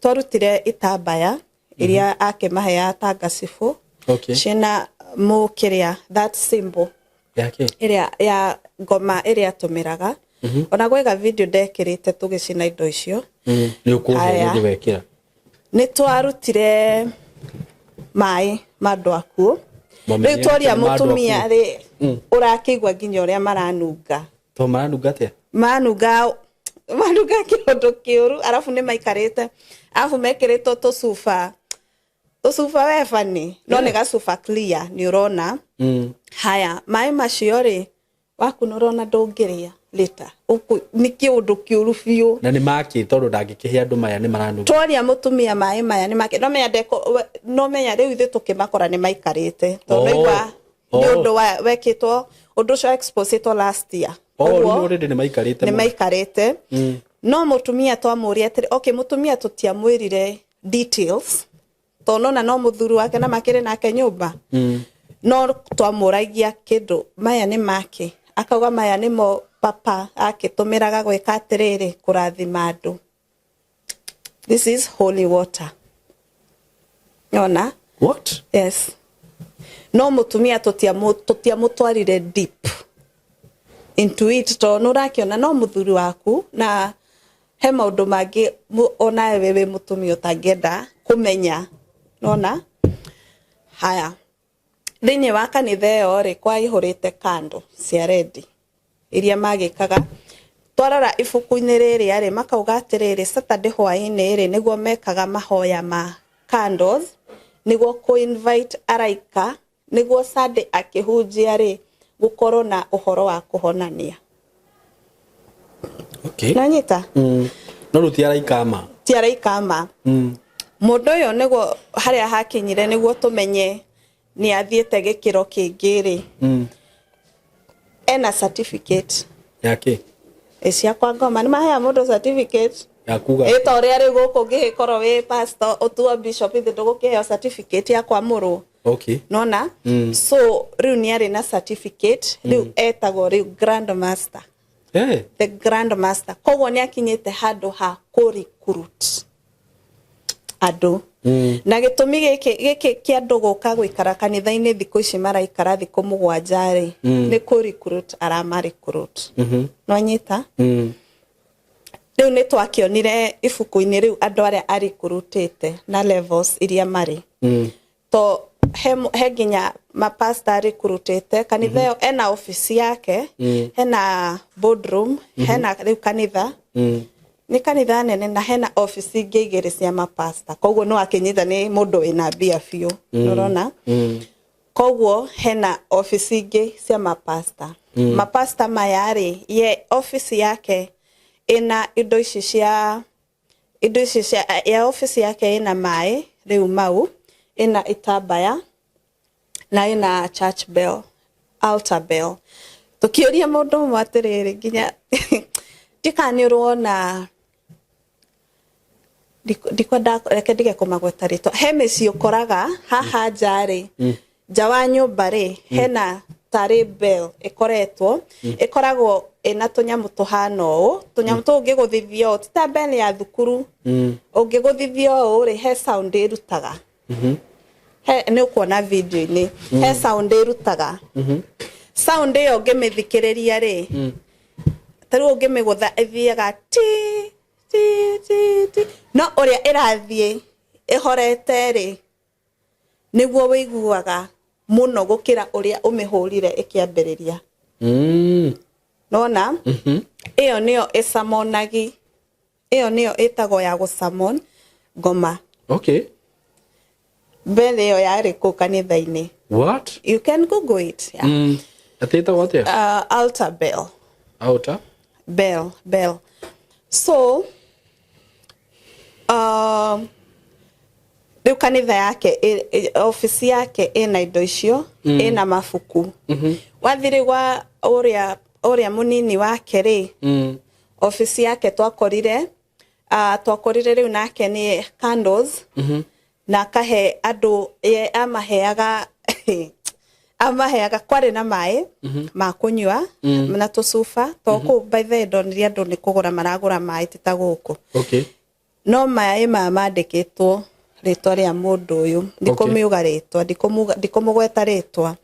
Twarutire itambaya iria akĩmaheaga ta ngacibũ ciĩna mũkĩrĩa, that symbol Yake. Ĩrĩa ya ngoma ĩrĩa atũmĩraga. Ona gwĩga video ndekĩrĩte tũgĩcina indo icio. Nĩ ũkũhe Aya. rĩngĩ wekĩra. Nĩ twarutire maĩ ma andũ akuũ. Mwamenyire Rĩu tworia atĩ nĩ ma andũ mũtumia akuũ? rĩ, ũrakĩigua nginya ũrĩa maranunga. To maranunga atĩa? Manunga kĩũndũ kĩũru, arabu nĩ maikarĩte, arabu mekĩrĩtwo tũcuba, tũcuba we bani, no nĩ gacuba clear nĩ ũrona. Haya, maĩ macio rĩ, wakunũra ona ndũngĩrĩa later. Nĩ kĩũndũ kĩũru biũ. Na nĩ makĩ, tondũ ndangĩkĩhe andũ maya nĩ maranunga? Tworia mũtumia maĩ maya nĩ make, no menya no menya rĩu ithuĩ tũkĩmakora nĩ maikarĩte, tondũ naigua nĩ ũndũ wa wekĩtwo, ũndũ ũcio exposetwo last year. Oh, rĩu Ũguo, already nĩ maikarĩte nĩ mũno. Maikarĩte. No mũtumia twamũria atĩrĩ, okay, mũtumia tũtiamwĩrire details, tondũ nona no mũthuri wake na makĩrĩ nake nyũmba. No twamũragia kĩndũ, maya nĩ make? Akauga maya nĩmo papa akĩtũmĩraga gwĩka atĩrĩrĩ, kũrathima andũ. This is holy water, ona. What? Yes, no mũtumia tũtiamũtwarire deep into it, tondũ nĩ ũrakĩona no mũthuri waku na he maũndũ mangĩ onawe wĩ mũtumia ũtangĩenda kũmenya, nona. Haya, thĩinĩ wa kanitha ĩyo rĩ, kwaihũrĩte kando cia rendi iria magĩkaga. Twarora ibuku-inĩ rĩrĩa rĩ, makauga atĩrĩrĩ, Saturday hwaĩ-inĩ rĩ, nĩguo mekaga mahoya ma candles, nĩguo kũ-invite araika, nĩguo Sunday akĩhunjia rĩ, gũkorwo na ũhoro wa kũhonania. Nanyita? No rĩu ti araika ma. Ti araika ma. Mũndũ ũyũ, nĩguo harĩa hakinyire, nĩguo tũmenye nĩ athiĩte gĩkĩro kĩngĩ rĩ, ena certificate. Yake. Ĩ cia kwa ngoma nĩ maheaga mũndũ certificate. Ya kuga. Ĩ ta ũrĩa rĩu gũkũ ũngĩgĩkorwo wĩ pastor, ũtuo bishop, ithe ndũgũkĩheo certificate ya kwamũrwo? Nona. So rĩu nĩ arĩ na certificate, rĩu etagwo rĩu grand master. The grand master. Koguo nĩ akinyĩte handũ ha kũ recruit andũ. Na gĩtũmi gĩkĩ kĩa andũ gũka gũikara kanitha-inĩ thikũ ici maraikara thikũ 7 rĩ, nĩ kũ recruit arama recruit. Nwanyita? Rĩu nĩ twakĩonire ibuku-inĩ rĩu andũ arĩa arikurutĩte na levels iria marĩ. To he nginya mapasta arikurutĩte kanitha ĩyo. Ena ofici yake, hena boardroom, hena rĩu kanitha, nĩ kanitha nene, na hena ofici ingĩ igĩrĩ cia mapasta. Koguo no akĩnyita nĩ mũndũ wĩna mbia biũ. Nĩũrona? Koguo hena ofici ingĩ cia mapasta. Mapasta maya rĩ, ye ofici yake ĩna indo ici cia ya ofici yake, ĩna maĩ rĩu mau, ĩna itambaya na ĩna church bell, altar bell. Tũkĩũria mũndũ ũmwe atĩrĩrĩ, nginya ndikana nĩ ũrona, ndikwenda, reke ndige kũmagweta rĩtwa, he mĩciĩ ũkoraga haha nja rĩ, nja wa nyũmba rĩ, hena tarĩ bell ĩkoretwo, ĩkoragwo ĩna tũnyamũ tũhana ũũ, tũnyamũ tũu ũngĩgũthithia ũũ, ti ta bell ya thukuru, ũngĩgũthithia ũũ rĩ, he sound ĩrutaga. He nĩ ũkuona video-inĩ, he sound ĩrutaga. Sound ĩyo ũngĩmĩthikĩrĩria rĩ, ta rĩu ũngĩmĩgũtha ĩthiaga ti ti ti ti, no ũrĩa ĩrathiĩ ĩhorete rĩ, nĩguo wĩiguaga mũno gũkĩra ũrĩa ũmĩhũrire ĩkĩambĩrĩria. Nona ĩyo nĩyo ĩcamonagi, ĩyo nĩyo ĩtagwo ya gũcamon ngoma. Mbere ĩyo yarĩ kũu kanitha-inĩ. What? You can google it, yeah. Atĩ ĩtagwo atĩa? Altar bell. Altar Bell. So rĩu kanitha yake ofici yake ĩna indo icio, ĩna mabuku. Wathiĩ rĩu gwa ũrĩa mũnini wake rĩ, ofici yake twakorire rĩu nake nĩ candles, na akahe andũ, ye amaheaga, kwarĩ na maĩ ma kũnyua na tũcuba to kũu. By the way, ndonire andũ nĩ kũgũra maragũra maĩ, ti ta gũkũ. No maĩ maya mandĩkĩtwo rĩtwa rĩa mũndũ ũyũ, ndikũmiuga rĩtwa, ndikũmũgweta rĩtwa.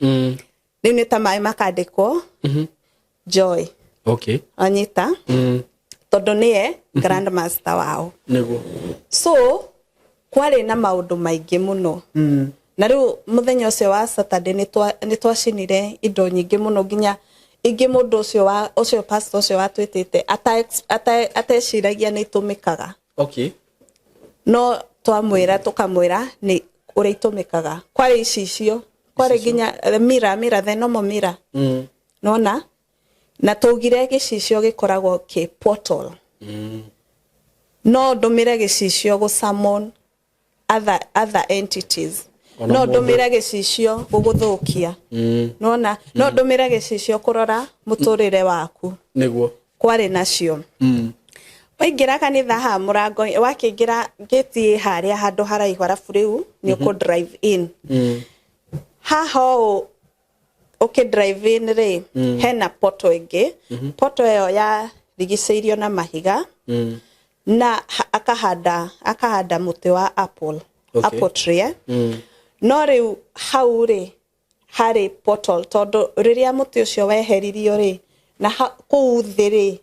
Rĩu nĩ ta maĩ makandĩkwo Joy. Anyita. Tondũ nĩye grandmaster wao. Nĩguo. So kwarĩ na maũndũ maingĩ mũno. Na rĩu mũthenya ũcio wa Saturday nĩ twacinire indo nyingĩ mũno, nginya ingĩ mũndũ ũcio wa ũcio pastor ũcio watwĩtĩte ateciragia nĩ itũmĩkaga. No twamwĩra tũkamwĩra nĩ ũrĩa itũmĩkaga. Kwarĩ icicio, kwarĩ nginya mira the normal mira. Nona na tũgire gĩcicio gĩkoragwo kĩ portal. No ndũmĩre gĩcicio gũ summon other entities. No ndũmĩre gĩcicio gũgũthũkia. Nona no ndũmĩre gĩcicio kũrora mũtũrĩre waku. Nĩguo. Kwarĩ nacio. Waingĩra kanitha haha mũrango, wakĩingĩra gate harĩa handũ haraihu arabu rĩu nĩ ũkũ drive in. Haha ũũ ũkĩ drive in rĩ, hena portal ĩngĩ. Portal ĩyo yarigicĩirio na mahiga. Na akahanda mũtĩ wa apple. Apple tree. No rĩu hau rĩ harĩ portal, tondũ rĩrĩa mũtĩ ũcio weheririo rĩ, na kũu thĩ rĩ,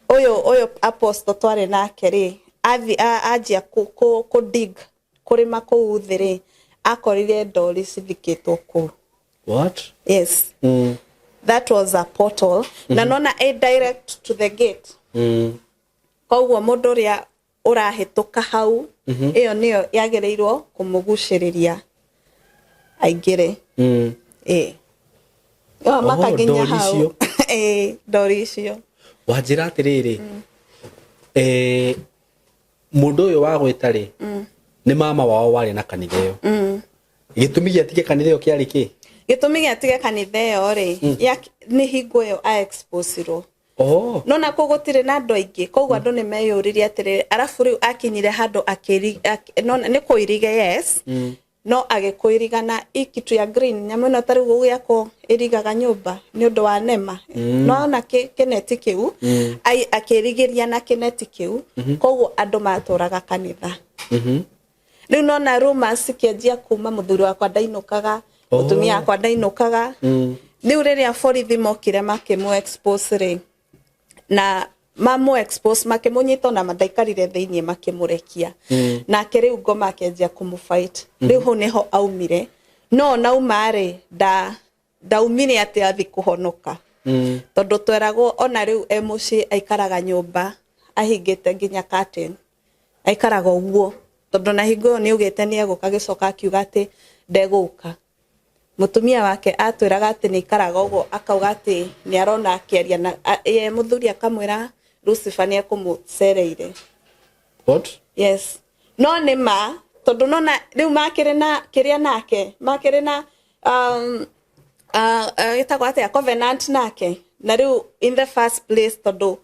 ũyũ apostle twarĩ nake rĩ, anjia kũ dig, kũrĩma kũu thĩ rĩ, akorire ndori cithikĩtwo kũu. What? Yes. That was a portal. Na nona a direct to the gate. Koguo mũndũ ũrĩa ũrahĩtũka hau, ĩyo nĩyo yagĩrĩirwo kũmũgucĩrĩria aingĩre. Yo, makaginya hau. Ndori icio. Wanjĩra atĩrĩrĩ, mũndũ ũyũ wa gwĩta rĩ, nĩ mama wao warĩ na kanitha ĩyo. Gĩtũmi gĩa tige kanitha ĩyo kĩarĩ kĩ? Gĩtũmi gĩa tige kanitha ĩyo rĩ, nĩ hingo ĩyo a expose-irwo. No na kũu gũtirĩ na andũ aingĩ, koguo andũ nĩ meyũririe atĩrĩrĩ, arabu rĩu akinyire handũ nĩ kũirige, yes. No agĩkũiriga na i kitu ya green, nyamũ ĩno ta rĩu gũgĩakwo ĩrigaga nyũmba nĩ ũndũ wa nema. No ona kĩneti kĩu, akĩrigĩria na kĩneti kĩu, koguo andũ matũraga kanitha. Rĩu nona rumors cikĩanjia kuma, mũthuri wakwa ndainũkaga, mũtumia wakwa ndainũkaga. Rĩu rĩrĩa borithi mokire makĩmũ expose rĩ, na mamũ expose makĩmũnyita ona mandaikarire thĩiniĩ makĩmũrekia. Nake rĩu ngoma akĩanjia kũmũ fight. Rĩu hau nĩho aumire. No nauma rĩ, ndaumire atĩ athi kũhonoka. Tondũ tweragwo ona rĩu e mũciĩ aikaraga nyũmba ahingĩte nginya curtain. Aikaraga ũguo. Tondũ na hingo ĩyo nĩaugĩte nĩegũka, agĩcoka akiuga atĩ ndegũka. Mũtumia wake atwĩraga atĩ nĩaikaraga ũguo, akauga atĩ nĩarona akĩaria na ye mũthuri akamwĩra Lucifer nĩekũmũcereire. What? Yes. No nĩ ma, tondũ nona rĩu makĩrĩ na kĩrĩa nake, makĩrĩ na ĩtagwo atĩa, covenant nake. Na rĩu in the first place tondũ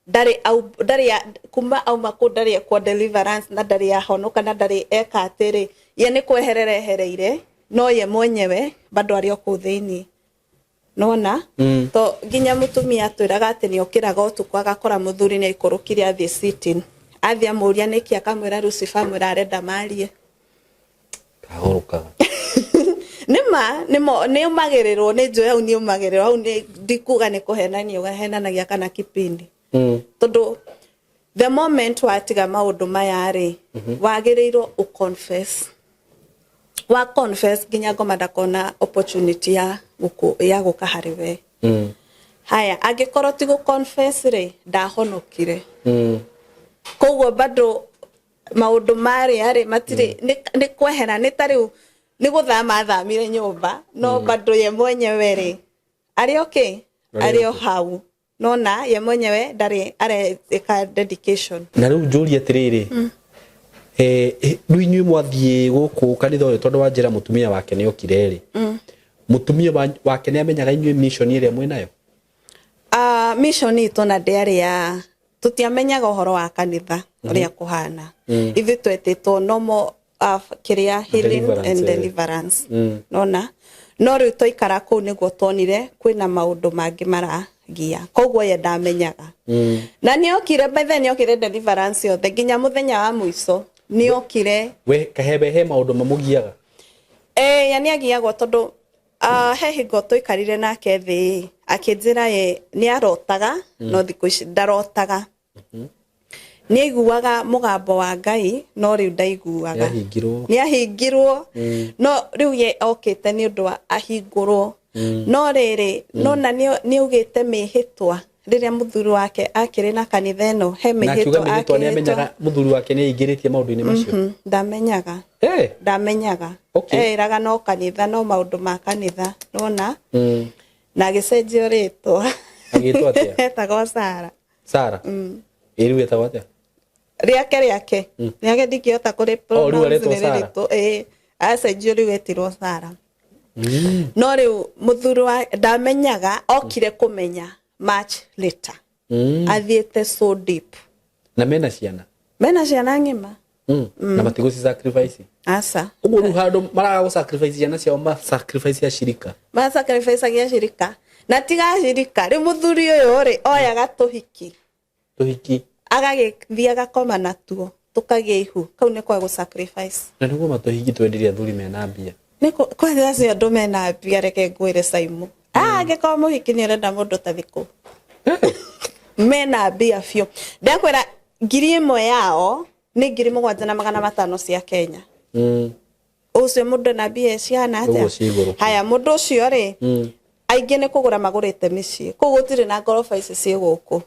ndarĩ kuma auma kũu ndarĩ ekwo deliverance na ndarĩ ahonoka na ndarĩ eka atĩrĩ, ye nĩ kweherera ehereire, no ye mwenyewe bado arĩ o kũu thĩiniĩ. Nona? To nginya mũtumia atwĩraga atĩ nĩokĩraga ũtukũ agakora mũthuri nĩaikũrũkire athiĩ sitting. Athiĩ amũria nĩkĩ, akamwĩra Lucifer amwĩra arenda marie. Kahũrũkaga. Nĩma, nĩũmagĩrĩrwo nĩ njũĩ hau, nĩũmagĩrĩrwo hau, nĩ ndikuga nĩ kũhenania ũhenanagia kana kipindi. Tondũ the moment watiga maũndũ maya rĩ, wagĩrĩirwo ũ confess. Wa confess nginya ngoma ndakona opportunity ya gũka harĩ we. Haya, angĩkorwo ti gũ confess rĩ, ndahonokire. Koguo bado maũndũ marĩa rĩ, matirĩ, nĩ kwehera, nĩ ta rĩu nĩ gũthama athamire nyũmba, no bado ye mwenyewe rĩ, arĩ okay, arĩ o hau. Nona ye mwenyewe ndarĩ areka dedication. Na rĩu njũrie atĩrĩrĩ, rĩu inyuĩ mwathiĩ gũkũ kanitha ũyũ tondũ wa njĩra mũtumia wake nĩ okire rĩ, mũtumia wake nĩ amenyaga inyuĩ mission ĩrĩa mwĩnayo? Mission itũ na ndĩarĩ ya, tũtiamenyaga ũhoro wa kanitha ũrĩa kũhana. Ithuĩ twetĩtwo normal, kĩrĩa healing and deliverance. Nona? No rĩu twaikara kũu nĩguo tuonire kwĩna maũndũ mangĩ Aramũgia koguo ye ndamenyaga. Na nĩokire, by then nĩokire deliverance yothe nginya mũthenya wa mũico nĩokire. We Kahebe he maũndũ mamũgiaga? Eh, ya nĩagiagwo tondũ he hingo tũikarire nake thĩ, akĩnjĩra ye nĩ arotaga, no thikũ ici ndarotaga. Nĩ aiguaga mũgambo wa Ngai, no rĩu ndaiguaga. Nĩahingirwo. Nĩ ahingirwo, no rĩu ye okĩte nĩ ũndũ wa ahingũrwo. No rĩrĩ, nona nĩ augĩte mĩhĩtwa rĩrĩa mũthuri wake akĩrĩ na kanitha ĩno, he Na akiuga mĩhĩtwa. Mĩhĩtwa nĩ amenyaga mũthuri wake nĩ aingĩrĩtie maũndũ-inĩ macio? Ndamenyaga. Ndamenyaga. Eĩraga no kanitha, no maũndũ ma kanitha nona. Na agĩcenjio rĩtwa. Agĩtwo atĩa? Etagwo Sara. Sara. Ĩ rĩu etagwo atĩa? Rĩake ndingĩhota kũrĩ Oh, rĩu pronounce. Aretwo Nĩ Sara. rĩritũ. Ĩĩ, acenjio rĩu etirwo Sara. No rĩu mũthuri wa ndamenyaga, okire kũmenya much later. Athiĩte so deep. Na mena ciana? Mena ciana ng'ima. Na matigũci sacrifice? Aca. Ũguo rĩu handũ maraga gũ sacrifice ciana ciao, ma sacrifice acirika. Masacrificagia acirika, na tiga acirika rĩu, mũthuri ũyũ rĩ oyaga tũhiki. Tũhiki. Agagĩthiĩ agakoma natuo tũkagĩa ihu, kau nĩ kwa gũ sacrifice. Na nĩguo matũhiki twenderie athuri mena mbia. Nĩ kwanza acio andũ mena mbia, reke ngwĩre Saimu, angĩkorwo mũhiki nĩ ũrenda mũndũ ta thikũ mena mbia biũ, ndakwĩra 1,000 yao nĩ 7,500 cia Kenya. Ũcio mũndũ ena mbia cihana Ũguo atĩa? ciĩ igũrũ. Haya, mũndũ ũcio rĩ, aingĩ nĩ kũgũra magũrĩte mĩciĩ kũu, gũtirĩ na ngoroba ici ciĩ gũkũ.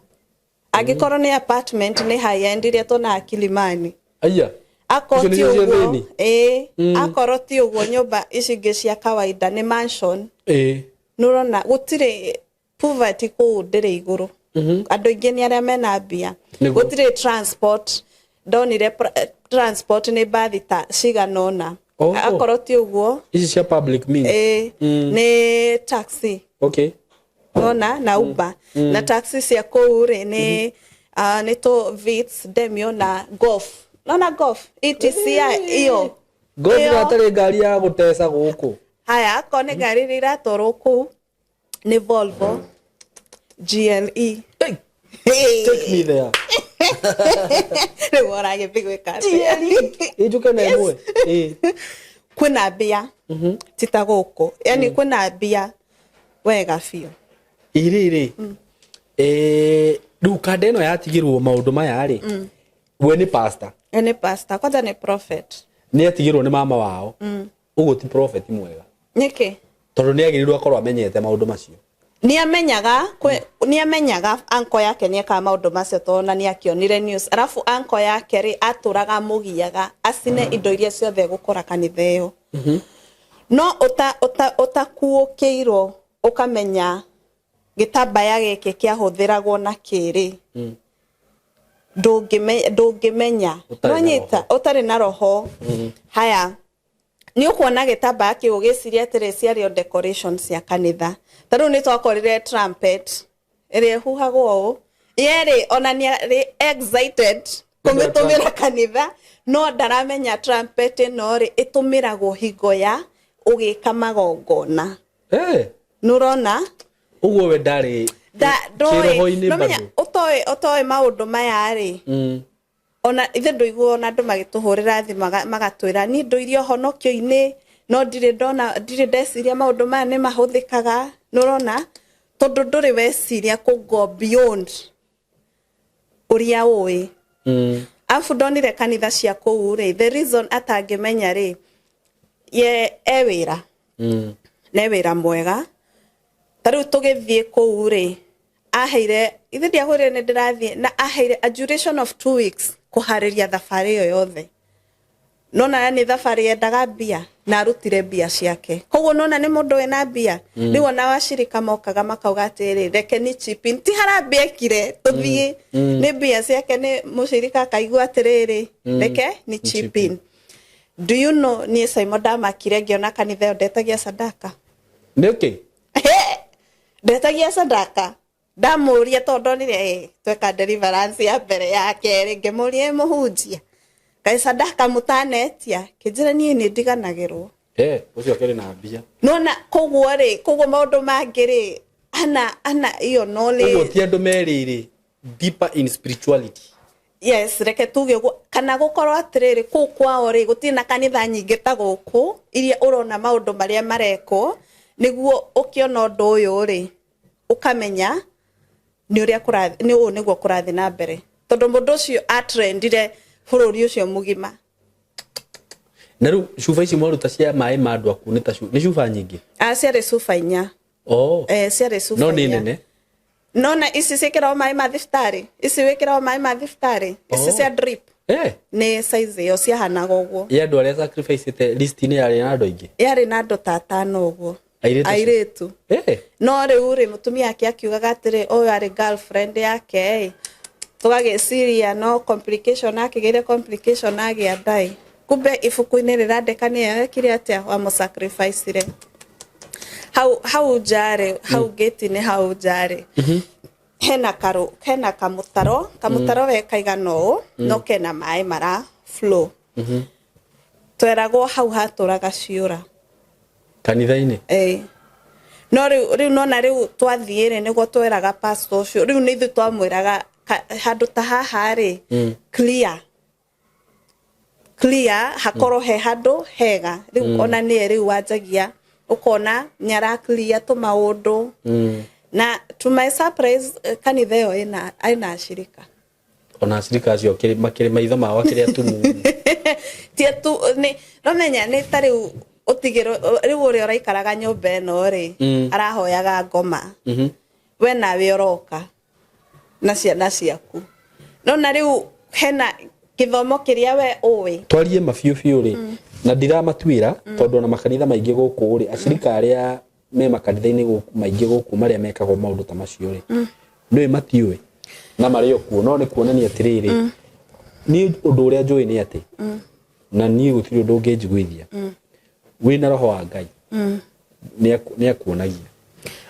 Angĩkorwo nĩ apartment, nĩ high end iria tuonaga Kilimani. Aya. Akorwo Icio ti nĩcio cia ũguo thĩinĩ? Ĩĩ, akorwo ti ũguo, nyũmba ici ingĩ cia kawaida nĩ mansion. Nĩũrona gũtirĩ poverty kũu, ndĩrĩ igũrũ. Andũ aingĩ nĩ arĩa mena mbia. Gũtirĩ transport, ndonire transport nĩ mbathi ta cigana ũna. Akorwo ti ũguo, Ici cia public means. Ĩĩ, nĩ taxi. Nona na Uber na taxi cia kũu rĩ nĩ nĩ tũ Vitz, Demio na Golf, nona Golf etc iyo. Golf. Ĩyo. Hatarĩ ngari ya gũteca gũkũ. Haya, akorwo nĩ ngari iria iratwarwo kũu nĩ Volvo GLE. Hey, take me there. Rĩu ũragĩthiĩ gwĩka atĩa? Ĩnjũke na ĩmwe. Ĩ. Kwĩna mbia ti ta gũkũ, yani kwĩna mbia wega biũ. Irĩrĩ rĩu kanda ĩno yatigirwo maũndũ maya rĩ, we nĩ pastor? Ĩ, nĩ pastor, kwanza nĩ prophet. Nĩ atigirwo nĩ mama wao, ũguo ti prophet mwega? Nĩkĩ? Tondũ nĩ agĩrĩirwo akorwo amenyete maũndũ macio. Nĩ amenyaga anko yake nĩ ekaga maũndũ macio, tondũ ona nĩ akĩonire news. Arabu anko yake rĩ, atũraga amũgiaga acine indo iria ciothe egũkora kanitha ĩyo. No ũtakuũkĩirwo ũkamenya gĩtambaya gĩkĩ kĩahũthĩragwo na kĩrĩ, ndũngĩmenya. Ũtarĩ na Nĩwanyita? Ũtarĩ na roho. Haya, nĩ ũkuona gĩtambaya kĩu ũgĩciria atĩrĩ ciarĩ o decoration cia kanitha. Ta rĩu nĩ twakorire trumpet ĩrĩa ĩhuhagwo ũũ, yerĩ ona nĩ arĩ excited kũmĩtũmĩra kanitha, no ndaramenya trumpet ĩno rĩ ĩtũmĩragwo hingo ya ũgĩka magongona. Nĩ ũrona? Ũguo we ndarĩ Ndoĩ. kĩroho-inĩ Nĩũmenya, bado. Ũtoĩ maũndũ maya rĩ, ona ithe ndũiguo ona andũ magĩtũhũrĩra thimũ magatwĩra niĩ ndũire ũhonokio-inĩ, no ndirĩ ndona, ndirĩ ndeciria maũndũ maya nĩ mahũthĩkaga. Nĩũrona, tondũ ndũrĩ weciria kũ go beyond ũrĩa ũĩ. Arabu ndonire kanitha cia kũu rĩ, the reason atangĩmenya rĩ, ye e wĩra ne wĩra mwega. Ta rĩu tũgĩthiĩ kũu rĩ, aheire, ithe ndiahũrire nĩ ndĩrathiĩ, na aheire a duration of 2 weeks kũharĩria thabarĩ ĩyo yothe. Nona nĩ thabarĩ yendaga mbia, na arutire mbia ciake, koguo nona nĩ mũndũ wĩna mbia. Rĩu ona wacirika mokaga makauga atĩrĩ, reke ni chip in, ti harambĩ ekire tũthiĩ, nĩ mbia ciake. Nĩ mũcirika akaigua atĩrĩrĩ, reke ni chip in. Do you know, niĩ Simon ndamakire ngĩona kanitha ĩyo ndetagia sadaka. Nĩkĩ? Ndetagia sadaka. Ndamũria, tondũ ndonire tweka deliverance ya mbere, ya kerĩ, ngĩmũria, "Ĩ, mũhunjia, kaĩ sadaka mũtanetia?" Kĩnjĩra, "Niĩ nĩ ndiganagĩrwo." Ũcio akĩrĩ na mbia. Nona koguo rĩ, koguo maũndũ mangĩ rĩ, Ana iyo Ũguo knowledge. Ti andũ merĩrĩ deeper in spirituality. Yes, reke tuge ũguo, kana gũkorwo atĩrĩrĩ, kũu kwao rĩ, gũtirĩ na kanitha nyingĩ ta gũkũ iria ũrona maũndũ marĩa marekwo, nĩguo ũkĩona ũndũ ũyũ rĩ, ũkamenya nĩ ũrĩa kũrathi, nĩ ũũ nĩguo kũrathiĩ na mbere, tondũ mũndũ ũcio atrendire bũrũri ũcio mũgima. Na rĩu cuba ici mwaruta cia maĩ ma andũ akuũ nĩ ta nĩ cuba nyingĩ? A, ciarĩ cuba 4. Oh. Eh, ciarĩ cuba No nĩ 4. nene. Nona ici ciĩkĩragwo maĩ ma thibitarĩ, ici wĩkĩragwo maĩ ma thibitarĩ ici Oh. cia drip. Nĩ size ĩyo, ciahanaga ũguo. Ya andũ arĩa sacrifice list-inĩ yarĩ na andũ aingĩ? Yarĩ na andũ ta atano ũguo. Airĩtu acio? Airĩtu. No rĩu rĩ, mũtumia ake akiugaga atĩrĩ, ũyũ arĩ girlfriend yake ĩ, tũgagĩciria no complication, akĩgĩire complication agĩa ndai, kumbe ibuku-inĩ rĩrandĩka nĩyo ekire atĩa, wamũsacrificire hau hau njarĩ, hau gate-inĩ, hau njarĩ hena karu, hena kamũtaro, kamũtaro we kaigana ũũ, no kena maĩ mara flow. Tweragwo hau hatũraga ciũra. Kanitha-inĩ? Ĩĩ, no rĩu nona rĩu twathiĩ rĩ, nĩguo tweraga pastor ũcio, rĩu nĩ ithuĩ twamwĩraga handũ ta haha rĩ, clear clear, hakorwo he handũ hega rĩu. Ona nĩye rĩu wanjagia ũkona nĩ ara clear tũmaũndũ. Na to my surprise, kanitha ĩyo ĩna acirika. Ona acirika acio makĩrĩ maitho mao akĩrĩ atumu. Ti atu, nĩ nomenya nĩ ta rĩu ũtigĩrwo rĩu ũrĩa ũraikaraga nyũmba ĩno rĩ, arahoyaga ngoma, we nawe ũroka na ciana ciaku, nona rĩu hena gĩthomo kĩrĩa we ũĩ. Twarie ma biũ biũ rĩ, na ndiramatuĩra, tondũ ona makanitha maingĩ gũkũ rĩ, acirika arĩa me makanitha-inĩ gũkũ maingĩ gũkũ marĩa mekagwo maũndũ ta macio rĩ, nĩũĩ matiũĩ na marĩ o kuo, no nĩ kuonania atĩrĩrĩ, niĩ ũndũ ũrĩa njũĩ nĩ atĩ, na niĩ gũtirĩ ũndũ ũngĩnjiguithia, wĩna roho wa Ngai nĩ akuonagia,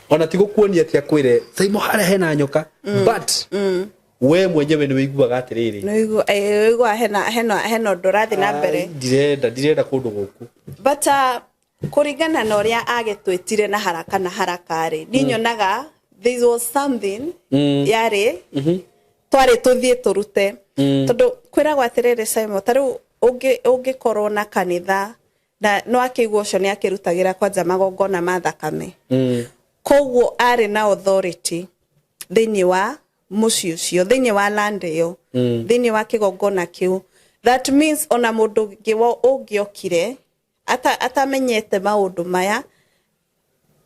ona ti gũkuonia atĩ akwĩre Saimo harĩa hena nyoka, but we mwenyewe nĩ wĩiguaga atĩrĩrĩ, Nĩũigua hena ũndũ ũrathiĩ na mbere. "Ai, ndirenda kũndũ gũkũ." But kũringana na ũrĩa agĩtwĩtire na haraka na haraka rĩ, niĩ nyonaga there was something yarĩ twarĩ tũthiĩ tũrute, tondũ kwĩragwo atĩrĩrĩ, Simon, ta rĩu ũngĩkorwo na kanitha na no akĩigua ũcio nĩ akĩrutagĩra kwanja magongona ma thakame, koguo arĩ na authority thĩinĩ wa mũciĩ ũcio, thĩinĩ wa land ĩyo, thĩinĩ wa kĩgongona kĩu. That means ona mũndũ ũngĩ ũngĩokire atamenyete maũndũ maya,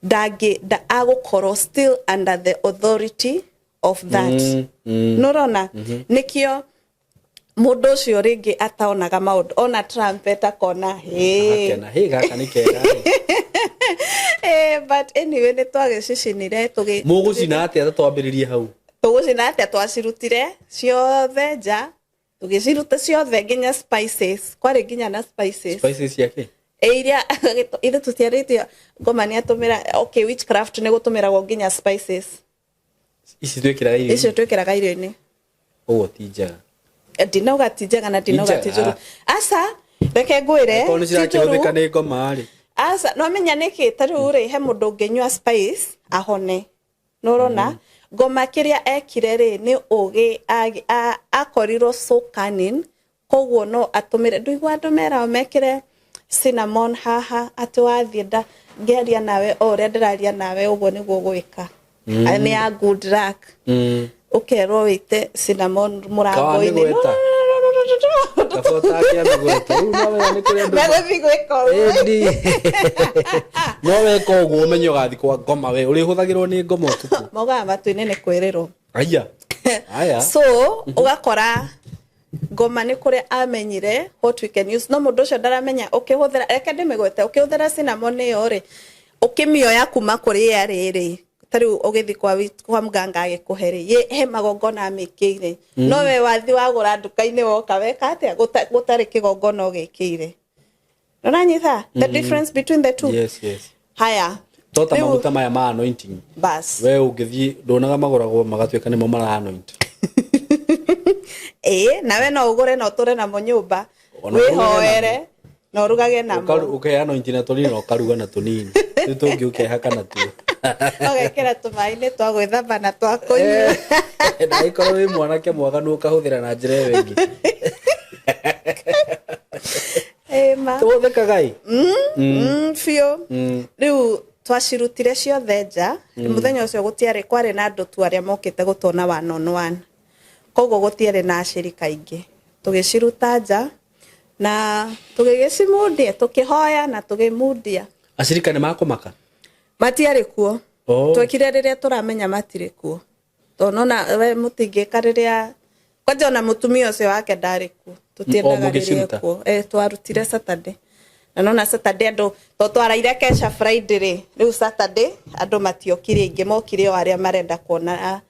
ndangĩ agũkorwo still under the authority of that. Nũrona nĩkĩo mũndũ ũcio rĩngĩ ataonaga maũndũ, ona trumpet akona hĩ. Akena hĩ, gaka nĩ kega rĩ. Eh, but anyway, nĩ twagĩcicinire tũgĩ Mũgũcina atĩa? Ta twambĩrĩrie hau. Tũgũcina atĩa? Twacirutire ciothe nja, tũgĩciruta ciothe nginya spices, kwarĩ nginya na spices. Spices ciake? Ĩ, iria ithe tũtiarĩtie ngoma nĩ atũmĩra, okay, witchcraft nĩ gũtũmĩragwo nginya spices. Ici twĩkĩraga irio? Icio twĩkĩraga irio-inĩ. Ũguo ti njega? Ndinauga ti njega na ndinauga ti Njega. njũru, aca, reke ngwĩre, Korwo nĩ ti njũru. cirakĩhũthĩka nĩ ngoma rĩ. Aca, no menya nĩkĩ, ta rĩu rĩ, he mũndũ ũngĩnyua spice ahone, nũrona ngoma kĩrĩa ekire rĩ, nĩ ũgĩ akorirwo so cunning, koguo no atũmĩre, ndũigua andũ meragwo mekĩre cinnamon haha, atĩ wathiĩ nda ngĩaria nawe o ũrĩa ndĩraria nawe ũguo nĩguo gwĩka nĩ ya good luck. Ũkerwo wĩite cinnamon mũrango-inĩ. Mĩgweta. Kaba ũtangĩamĩgweta rĩu, no wega nĩ kũrĩ andũ Megũthiĩ gwĩka ũguo. Ĩni. No weka ũguo ũmenye ũgathiĩ kwa ngoma, we ũrĩhũthagĩrwo nĩ ngoma ũtukũ. Maugaga matu-inĩ nĩ kwĩrĩrwo. Aya aya. So ũgakora ngoma nĩ kũrĩa amenyire what we can use, no mũndũ ũcio ndaramenya ũkĩhũthĩra, reke ndĩmĩgwete, ũkĩhũthĩra cinnamon ĩyo rĩ, ũkĩmĩoya kuma kũrĩ yarĩ rĩ, ta rĩu ũgĩthiĩ kwa mganga agĩkũhe rĩ, he magongona amĩkĩire, no we wathi wagũra nduka-inĩ woka weka atĩa? Gũtarĩ kĩgongona ũgĩkĩire. Ũranyita the difference between the two? Yes. Haya. To ta maguta maya ma anointing. Bas. We ũngĩthiĩ ndonaga magũragwo magatuĩka nĩmo mara anoint. Ĩĩ, nawe no ũgũre na ũtũre namo nyũmba. Ona ũrugage. Wĩhoere na ũrugage namo. Ũke anoint na tũnini na ũkaruga na tũnini rĩu tũngĩ ũkehaka natuo. Ũgekĩra tũmaĩ-inĩ twa gwĩthamba na twa kũnyua. Na angĩkorwo wĩ mwanake mwaganu ũkahũthĩra na njĩra ĩyo ĩngĩ. Ĩ ma. Tũthekaga ĩ. Biũ. Rĩu twacirutire ciothe nja. Mũthenya ũcio gũtiarĩ, kwarĩ na andũ tu arĩa mokĩte gũtuona one on one, koguo gũtiarĩ na acirika aingĩ. Tũgĩciruta nja na tũgĩgĩcimundia, tũkĩhoya na tũgĩmundia. Acirika nĩ makũmaka? Matiarĩ kuo. Oh. Twekire rĩrĩa tũramenya matirĩ kuo, tondũ nona we mũtingĩka rĩrĩa kwanja ona mũtumia ũcio wake ndarĩ kuo. Tũtiendaga rĩrĩa Mũgĩciruta? Kuo. Twarutire Saturday, na nona Saturday andũ to twaraire kesha Friday rĩ, rĩu Saturday andũ matiokire aingĩ, mokire o arĩa marenda kuona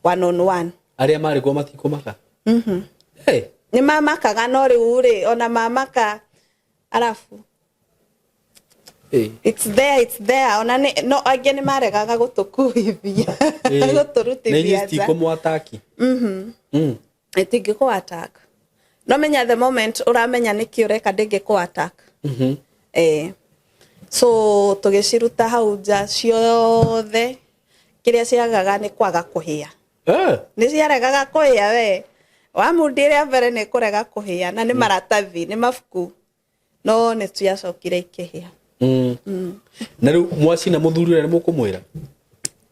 one on one. Arĩa marĩ kuo matikũmaka? Hey. Nĩ mamakaga, no rĩu rĩ, ona mamaka arabu Hey. It's there, it's there. Ona nĩ no angĩ nĩ maregaga gũtũkuithia, gũtũrutithia Nĩ inyuĩ nja. citikũmwataki? Ĩtingĩkũ attack, no menya the moment ũramenya nĩkĩ ũreka, ndĩngĩkũ attack. So tũgĩciruta hau nja ciothe. Kĩrĩa ciagaga nĩ kwaga kũhĩa. Nĩ ciaregaga kũhĩa. We wamundi ĩrĩa mbere nĩ kũrega kũhĩa, na nĩ maratathi, nĩ mabuku, no nĩ ciacokire ikĩhĩa. Na rĩu mwacina, mũthuri ũrĩa nĩ mũkũmwĩra?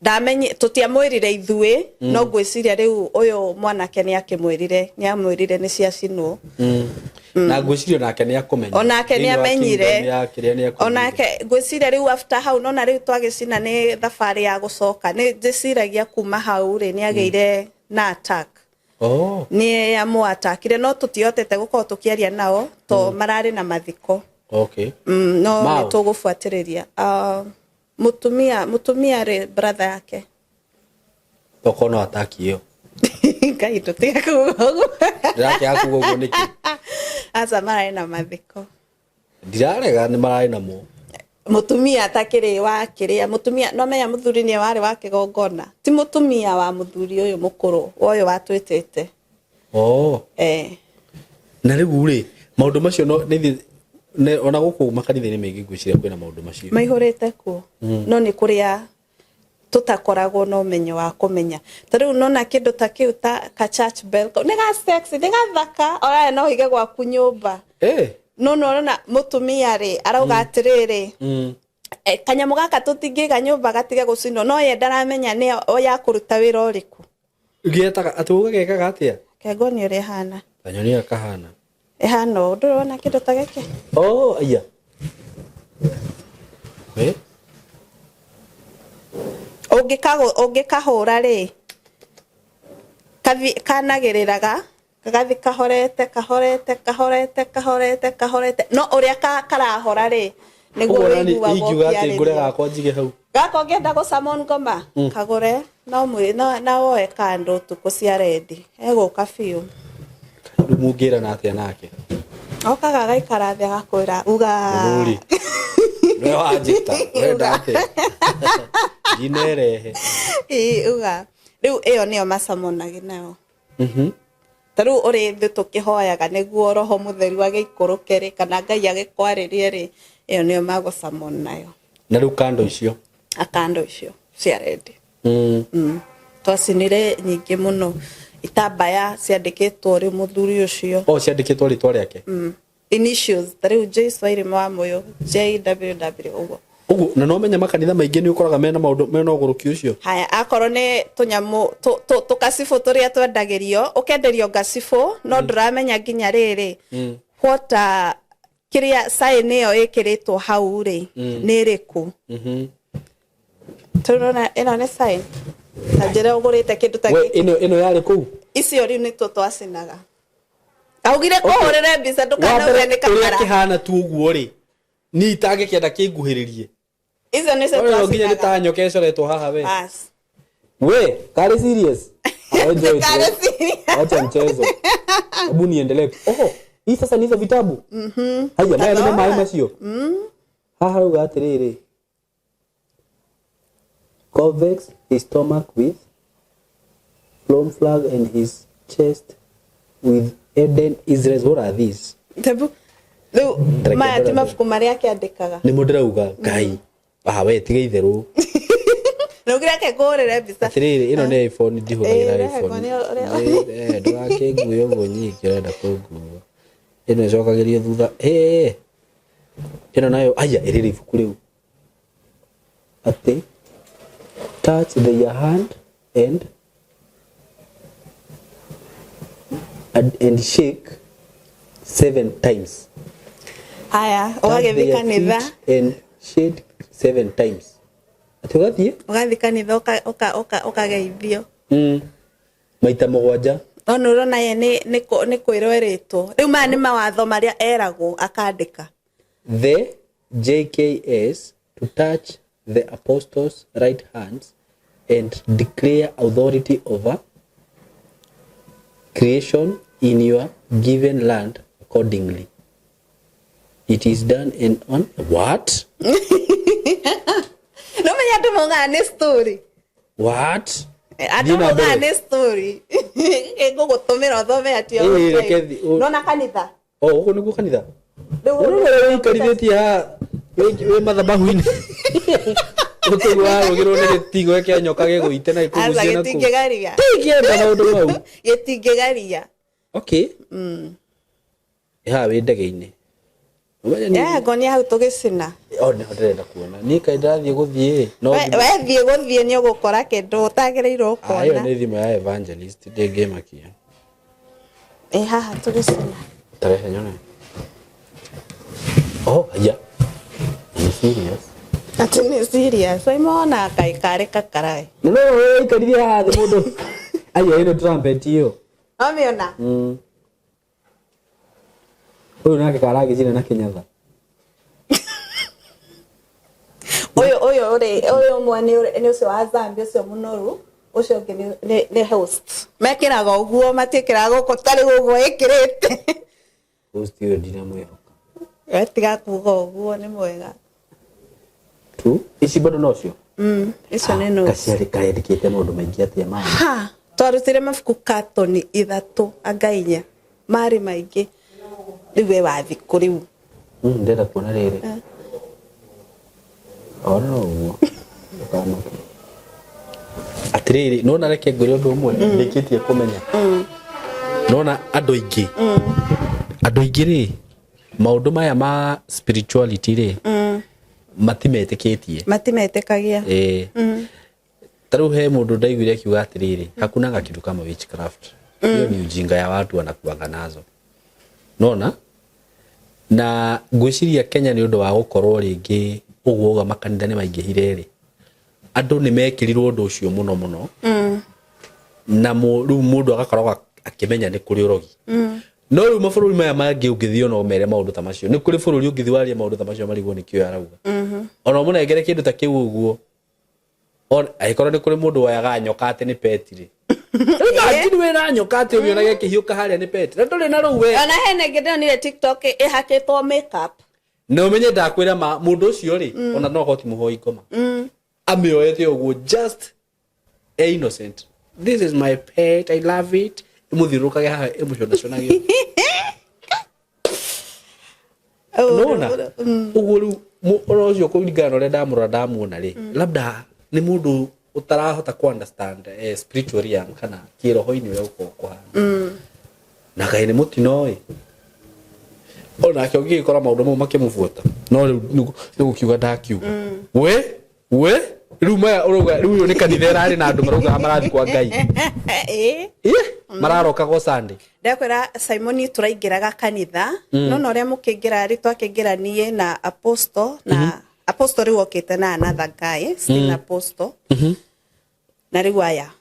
Ndamenyi, tũtiamwĩrire ithuĩ, no ngwĩciria rĩu ũyũ mwanake nĩ akĩmwĩrire, nĩ amwĩrire nĩ ciacinwo. Na ngwĩciria onake nĩ akũmenya. Onake nĩ Thĩinĩ wa amenyire. kingdom ya kĩrĩa nĩ akũmenyire. Onake ngwĩciria rĩu after hau, nona rĩu twagĩcina nĩ thabarĩ ya gũcoka, nĩ ndĩciragia kuma hau rĩ, nĩ agĩire na attack. Oh. Nĩ amũatakire, no tũtihotete gũkorwo tũkĩaria nao to mararĩ na mathiko. No Mao? nĩ tũgũbuatĩrĩria. Mũtumia rĩ, brother yake. Tokorwo no ataki ĩyo. Ngai, tũtiga kuga ũguo. Ndĩrakĩaga kuga ũguo nĩkĩ? Aca, mararĩ na mathiko. Ndirarega, nĩ mararĩ namo. Mũtumia atakĩrĩ wa kĩrĩa, mũtumia no menya mũthuri nĩwe warĩ wa kĩgongona, ti mũtumia wa mũthuri ũyũ mũkũrũ wa ũyũ watwĩtĩte. Oh. Eh. Na rĩu rĩ, maũndũ macio no nĩ ona gũkũ makanitha-inĩ maingĩ ngwĩciria kwĩna maũndũ macio. Maihũrĩte kuo, no nĩ kũrĩa tũtakoragwo na ũmenyo wa kũmenya. Ta rĩu nona kĩndũ ta kĩu, ta ka church bell, nĩ ga sexy, nĩ gathaka, oraya no ũige gwaku nyũmba. No nona mũtumia rĩ, arauga atĩrĩrĩ, kanyamũ gaka tũtingĩiga nyũmba gatige gũcinwo, no ye ndaramenya nĩ o ya kũruta wĩra ũrĩkũ. Gĩetaga atĩ ũgagekaga atĩa? Kengo nĩ ũrĩa ĩhana. Kanyonia kahana. Ĩhana ũũ, ndũrona kĩndũ ta gĩkĩ? Oh, aya. We? Ũngĩkahũra rĩ, kanagĩrĩraga gagathi kahorete kahorete kahorete kahorete kahorete, no ũrĩa karahora rĩ, nĩguo Ũguo nani ũiguaga ingiuga atĩ ngũre ũkĩarĩrio. Gakwa njige hau. Gaka ũngĩenda gũcamon ngoma, kagũre no na woe kando ũtukũ cia rendi, egũka biũ. Rĩu mũngĩrana atĩa nake? Okaga agaikara thĩ, agakwĩra uga. Mũthuri. Nĩwe wanjĩta. Ũrenda atĩa? Ndinerehe. Ĩ, uga rĩu ĩyo nĩyo macamonagi nayo. Ta rĩu ũrĩ thĩ tũkĩhoyaga nĩguo roho mũtheru agĩikũrũke rĩ, kana Ngai agĩkwarĩrie rĩ, ĩyo nĩyo magũcamon nayo. Na rĩu kando icio. Akando icio cia rendi. Twacinire nyingĩ mũno, itambaya ciandĩkĩtwo rĩu mũthuri ũcio. Oh, ciandĩkĩtwo rĩtwa rĩake. Initials, ta rĩu J Swahili wa Mũyũ, JWW, ũguo. Ũguo na no menya makanitha maingĩ nĩ ũkoraga mena maũndũ mena ũgũrũki ũcio. Haya, akorwo nĩ tũnyamũ tũkacibũ tũrĩa twendagĩrio, ũkenderio ngacibũ, no ndũramenya nginya rĩrĩ, what kĩrĩa sign ĩyo ĩkĩrĩtwo hau rĩ, nĩ ĩrĩkũ. Tũrona ĩno nĩ sign ta njĩra ũgũrĩte kĩndũ ta We gĩkĩ. ĩno yarĩ kũu. Icio rĩu nĩtuo twacinaga. Augire kũhũrĩre mbica, ndũkanauge nĩ ũrĩa kamera. kĩhana tu ũguo rĩ, niĩ itangĩkĩenda kĩnguhĩrĩrie. Icio nĩcio No nginya nĩ twacinaga. ta nyoka ĩcoretwo haha we. Bas. We, karĩ serious? I enjoy it, Karĩ we. serious. Wacha mchezo. Hebu niendelee. Oho, hii sasa ni hizo vitabu. Haya, maya nĩmo maĩ macio. Haha rauga atĩrĩrĩ. Convex his stomach with flom flag and his chest with Eden Israel's. What are these? Tebu rĩu Reke maya ti ndore. mabuku marĩa akĩandĩkaga. Nĩmo ndĩrauga Ngai. Ah, we tiga itherũ. Nũgire ngũhũrĩre mbica. Atĩrĩrĩ, ĩno nĩ iPhone, ndihũthagĩra. Ĩĩ, iPhone. ũrĩa- Ndũgakĩngue ũguo nyingĩ ũrenda kũngua. Ĩno ĩcokagĩrio thutha. Ĩĩ, ĩno nayo aya ĩrĩ ibuku rĩu atĩ touch their hand and shake seven times. Haya, Touch ũgagĩthiĩ their kanitha. feet and shake seven times, atĩ ũgathiĩ Ũgathiĩ kanitha ũkageithio. Maita 7. No nĩ ũrona ye nĩ kwĩrwo erĩtwo. Rĩu maya nĩ mawatho marĩa eragwo akandĩka. The JKS to touch the apostles' right hands and declare authority over creation in your given land accordingly. It is done in on what? No menya andũ maugaga nĩ story. What? Andũ Thiĩ na maugaga mbere. nĩ story. Ngũgũtũmĩra ũthome atĩ. Ĩĩ, reke Nona kanitha. Oh, gũkũ nĩkuo kanitha. Rĩu Ũrona ũrĩa wĩikarithĩtie haha wĩ mathabahu-inĩ. Ũkĩigua warũgĩrwo nĩ gĩting'oe kĩa nyoka gĩgũite na Aca gĩkũgucie na kũu. gĩtingĩgaria. Ndingĩenda maũndũ mau. Gĩtingĩgaria. Okay. Haha wĩ ndege-inĩ. Ũmenye Yeah, ngonia hau tũgĩcina. Oh, nĩho ndĩrenda kuona. Niĩ kaĩ ndĩrathiĩ gũthiĩ no Wethiĩ gũthiĩ nĩ ũgũkora kĩndũ ũtagĩrĩirwo Ah, ĩyo kuona. nĩ thimũ ya evangelist, ndĩngĩmakia. Ĩ haha tũgĩcina. Tarehe nyone. Oh, haya. Nĩ serious. Atĩ nĩ serious. Waimona kaĩ karĩ kakaraĩ. No, no, wĩikarithie haha thĩ mũndũ. Aya, ĩno trumpet ĩyo. Wamĩona? Ũyũ nake karagĩcina na kĩnyatha. Ũyũ ũrĩ ũyũ ũmwe nĩ ũcio wa Zambia, ũcio mũnoru, ũcio ũngĩ nĩ host. Mekĩraga ũguo, matiĩkĩraga gũkũ tarĩ ũguo ĩkĩrĩte. Host ũyũ ndinamwĩhoka. We tiga kuga ũguo, nĩ mwega. Tu ici bado nocio. Icio nĩ notes. Kaciarĩ karendĩkĩte maũndũ maingĩ atĩa maya. Ha, twarutire mabuku katoni 3 anga 4, marĩ maingĩ. Rĩu we wathi kũ rĩu? Ndĩrenda kuona rĩrĩ. O no ũguo. Ndũkamake. Atĩrĩrĩ, nona reke ngwĩre ũndũ ũmwe ndĩkĩtie kũmenya. Nona andũ aingĩ. Andũ aingĩ rĩ, maũndũ maya ma spirituality rĩ, matimetĩkĩtie. Matimetĩkagia. Ĩĩ. Ta rĩu he mũndũ ndaiguire akiuga atĩrĩrĩ, hakunaga kitu kama witchcraft. Hiyo ni ujinga ya watu wanakuanga nazo. Nona? Na ngwĩciria Kenya nĩ ũndũ wa gũkorwo rĩngĩ ũguo uga makanitha nĩ maingĩhire rĩ, andũ nĩ mekĩrirwo ũndũ ũcio mũno mũno. Na rĩu mũndũ agakorwo akĩmenya nĩ kũrĩ ũrogi. No rĩu mabũrũri maya mangĩ ũngĩthiĩ ona ũmere maũndũ ta macio, nĩ kũrĩ bũrũri ũngĩthiĩ warie maũndũ ta macio marigwo nĩ kĩo arauga. Ona ũmũnengere kĩndũ ta kĩu ũguo, angĩkorwo nĩ kũrĩ mũndũ woyaga nyoka atĩ nĩ pet rĩ. Rĩu imagine wĩna nyoka atĩ ũmĩonage ĩkĩhiũka harĩa nĩ pet. Na ndũrĩ na rũu we. Ona hena ĩngĩ ndĩronire TikTok ĩhakĩtwo makeup. Na ũmenye ndakwĩra ma mũndũ ũcio rĩ, ona no akorwo ti mũhoi ngoma. Amĩoete ũguo just a innocent. This is my pet, I love it. Ĩmũthiũrũrũkage haha ĩmũconaconage. Nona ũguo rĩu ũhoro ũcio kũringana na ũrĩa ndamũrora ndamuona rĩ, labda nĩ mũndũ ũtarahota ku understand spiritual realm kana kĩroho-inĩ ũrĩa gũkoragwo kũhana. Na kaĩ nĩ mũtino ĩ. Onake ũngĩgĩkora maũndũ mau makĩmũbuata. No rĩu nĩ gũkiuga ndakiuga. We rĩu maya ũrauga rĩu ũyũ nĩ kanitha ĩrarĩ na andũ maraugaga marathiĩ kwa Ngai. Ĩĩ. Ĩ, mararokagwo Sunday. Ndakwĩra Simon, tũraingĩraga kanitha no na ũrĩa mũkĩingĩra rĩ, twakĩingĩra niĩ na apostle, na apostle rĩu okĩte na another guy, still apostle, na rĩu aya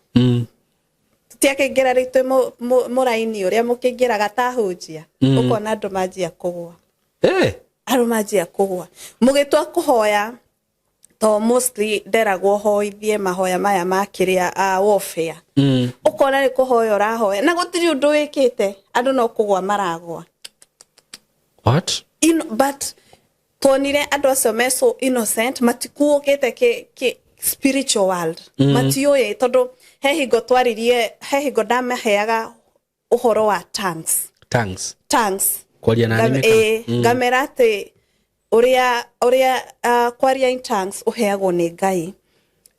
tũtiakĩingĩra rĩu twĩ mũraini ũrĩa mũkĩingĩraga ta ahunjia, ũkona andũ manjia kũgũa. Andũ manjia kũgũa mũgĩtua kũhoya, to mostly nderagwo hoithie mahoya maya ma kĩrĩa warfare. Ũkona nĩ kũhoya ũrahoya na gũtirĩ ũndũ wĩkĩte, andũ no kũgũa maragũa. What? But tuonire andũ acio me so innocent, matikuũkĩte ki spiritual world. Matiũĩ, tondũ he hingo twaririe, he hingo ndamaheaga ũhoro wa tongues. Tongues. Tongues. Kwaria na nĩmĩ kana? Ĩĩ, ngamera atĩ ũrĩa kwaria in tongues ũheagwo nĩ Ngai.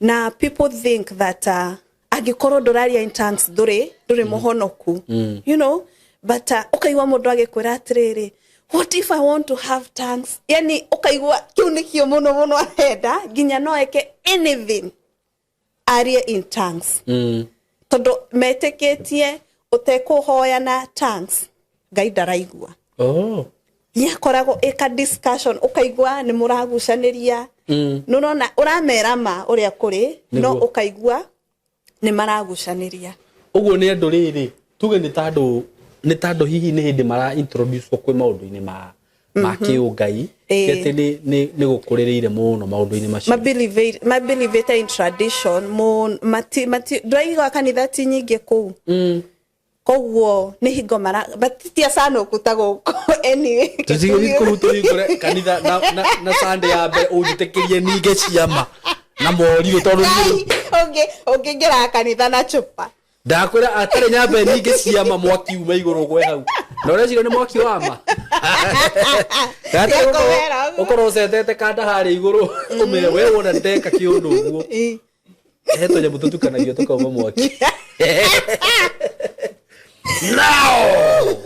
Na people think that angĩkorwo ndũraria in tongues ndũrĩ mũhonoku, but ũkaigua mũndũ agĩkwĩra atĩrĩrĩ, "What if I want to have tongues?" Yani ũkaigua kĩu nĩkĩo mũno mũno arenda, nginya no eke anything arie in tongues, tondũ metĩkĩtie ũtekũhoya na tongues Ngai ndaraigua. Yakoragwo ĩka discussion, ũkaigua nĩ mũragucanĩria. Nĩũrona ũramera ma ũrĩa kũrĩ, no ũkaigua nĩ maragucanĩria. Ũguo nĩ andũ rĩrĩ, tuge nĩ ta andũ hihi nĩ hĩndĩ mara introduce kwĩ maũndũ-inĩ ma kĩũngai, ti atĩ nĩ gũkũrĩrĩire mũno maũndũ-inĩ macio. Mabelievete in tradition mo, mati, mati, ndũraigua kanitha ti nyingĩ kũu, koguo nĩ hingo mara batitia canũku ta gũkũ anyway. Tũtigĩthiĩ kũu tũhingũre kanitha na Sunday ya mbere ũnjĩtĩkĩrie ninge ciama na morirũ tondũ niĩ Ngai, ũngĩingĩra kanitha na chupa. Ndakwĩra atarĩ nyambe ninge ciama, mwaki ume igũrũ gwe hau na ũreciria nĩ mwaki wa ma. Nĩekũmera ũguo. Ũkorwo ũcetete kanda harĩa igũrũ, ũmere we wona ndeka kĩũndũ ũguo, he tũnyamũ tũtukanagio tũkauma mwaki. Now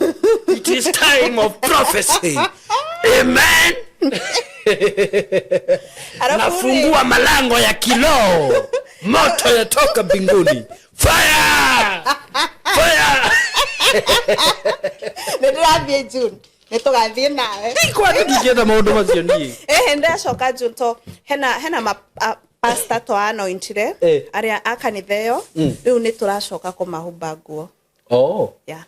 it is time of prophecy. Amen. Alafu Nafungua malango ya kiroho. Moto yatoka mbinguni. Fire! Fire! Nĩ ndĩrathiĩ June, nĩ tũgathiĩ nawe. Kwani ndingĩenda maũndũ macio niĩ. Ehe, ndĩracoka June to hena ma pastor twa anointire arĩa a kanitha ĩyo. Rĩu nĩ tũracoka kũmahumba nguo. Yeah.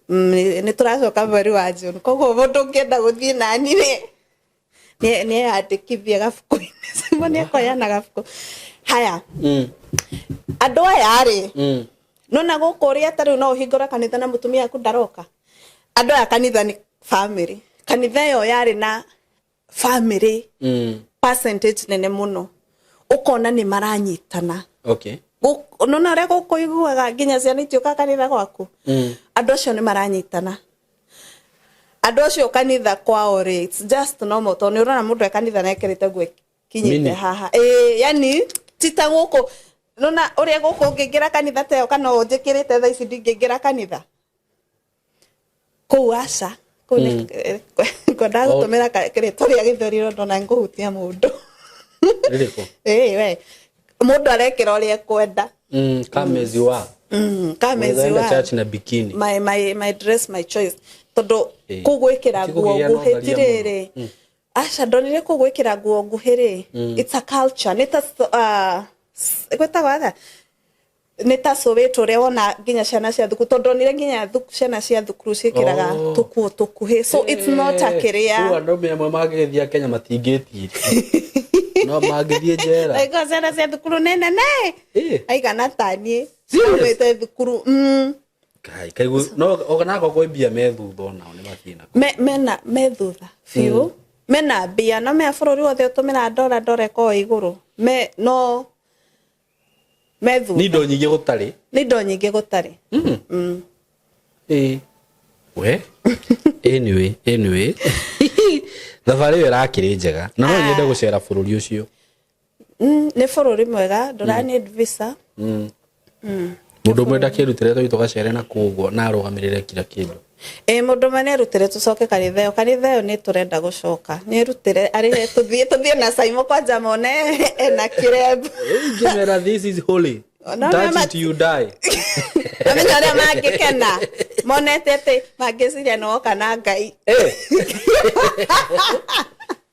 Nĩ tũracoka mweri wa June, koguo mũndũ ũngĩenda gũthiĩ nani rĩ, nĩ eyandĩkithie gabuku-inĩ. Simon nĩ ekoyana gabuku. Haya, andũ aya rĩ, nona gũkũ ũrĩa ta rĩu no ũhingũre kanitha na mũtumia waku ndaroka. Andũ aya kanitha nĩ family. Kanitha ĩyo yarĩ na family percentage nene mũno, ũkona nĩ maranyitana. Nona ũrĩa gũkũ iguaga nginya ciana itiũkaga kanitha gwaku. Andũ acio nĩ maranyitana. Andũ acio kanitha kwao rĩ, it's just normal, tondũ nĩ ũrona mũndũ e kanitha na ekĩrĩte nguo kinyĩte haha. Ĩĩ, yani ti ta gũkũ. Nona ũrĩa gũkũ ũngĩingĩra kanitha ta ĩyo, kana ũnjĩkĩrĩte thaa ici ndingĩingĩra kanitha kũu, aca. Kũu nĩ ngwendaga gũtũmĩra rĩtwa rĩa gĩthweri ndona ngũhutia mũndũ. Rĩrĩkũ? Ĩĩ, we mũndũ arekĩra ũrĩa ekwenda. Kamezi wa kamezi Unaenda wa church na bikini. My dress, my choice, tondũ kũu gwĩkĩra Ti nguo kũgĩa na nguhĩ ũtharia tirĩrĩ, aca, ndonire kũu gwĩkĩra nguo nguhĩ rĩ, it's a culture, nĩ ta gwĩtagwo atĩa, nĩ ta Soweto ũrĩa wona nginya ciana cia thukuru, tondũ ndonire nginya ciana cia thukuru ciĩkĩraga tũkuo tũkuhĩ, so it's not a Rĩu kĩrĩa. andũ amwe mangĩgĩthiĩ Kenya matingĩtiria, no mangĩthiĩ njera. Aigua ciana cia thukuru nĩ nene aigana ta niĩ Serious? aumĩte thukuru. Kai, kaigu no onako kwĩ mbia me thutha, onao nĩ mathiĩ nako. Mena me thutha biũ, mena mbia no mea bũrũri wothe ũtũmĩra ndora, ndora ĩkoragwo igũrũ, me no me thutha. Nĩ indo nyingĩ gũtarĩ. Nĩ indo nyingĩ gũtarĩ. Ĩ we, anyway, thabarĩ ĩyo ĩrakĩrĩ njega na no nyende gũcera bũrũri ũcio. Nĩ bũrũri mwega, ndũra need visa. Mũndũ ũmwe ndakĩrutĩre tũthiĩ tũgacere na kũu na arũgamĩrĩre kila kĩndũ. Ĩ, mũndũ ũmwe nĩ erutĩre tũcoke kanitha ĩyo. Kanitha ĩyo nĩ tũrenda gũcoka, nĩ erutĩre arĩhe tũthiĩ na Saimo kwanja mone ena kĩremba. Ingĩmera this is holy. No, touch no, it, you die. Amenya ũrĩa mangĩkena monete atĩ mangĩciria nĩ woka na Ngai.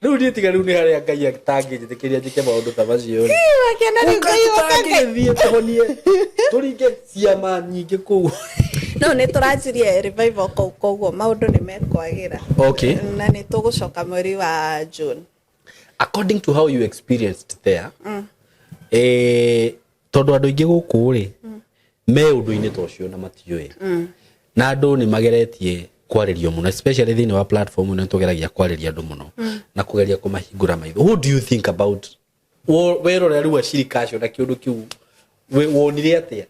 Rĩu niĩ tiga rĩu nĩ harĩa Ngai atangĩnjĩtĩkĩria njĩke maũndũ ta macio rĩ. Makena rĩu Ngai woka Ngai. Tũtangĩgĩthiĩ tũhonie tũringe ciama nyingĩ kũu. No nĩ tũranjirie revival kũu, koguo maũndũ nĩ mekwagĩra. Na nĩ tũgũcoka mweri wa June. According to how you experienced there, tondũ andũ aingĩ gũkũ rĩ me ũndũ-inĩ ta ũcio na matiũĩ, na andũ nĩ mageretie kwarĩrio mũno, especially thĩinĩ wa platform ĩno tũgeragia kwarĩria andũ mũno na kũgeria kũmahingũra maitho. What do you think about werorera rĩu acirika acio na kĩũndũ kĩu, wonire atĩa?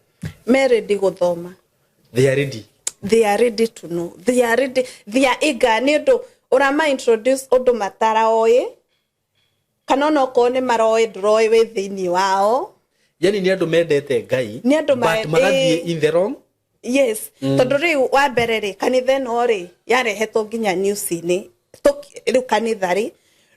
Me ready gũthoma. They are ready. They are ready to know, they are ready, they are eager, nĩ ũndũ ũrama introduce ũndũ mataraoĩ. Kana onokorwo nĩ maroĩ, ndũroĩ wĩ thĩinĩ wao. Yani nĩ andũ mendete Ngai, Nĩ andũ but magathiĩ in the wrong. Yes, tondũ rĩu wa mbere rĩ, kanitha ĩno rĩ, yarehetwo nginya news-inĩ. Rĩu kanitha rĩ,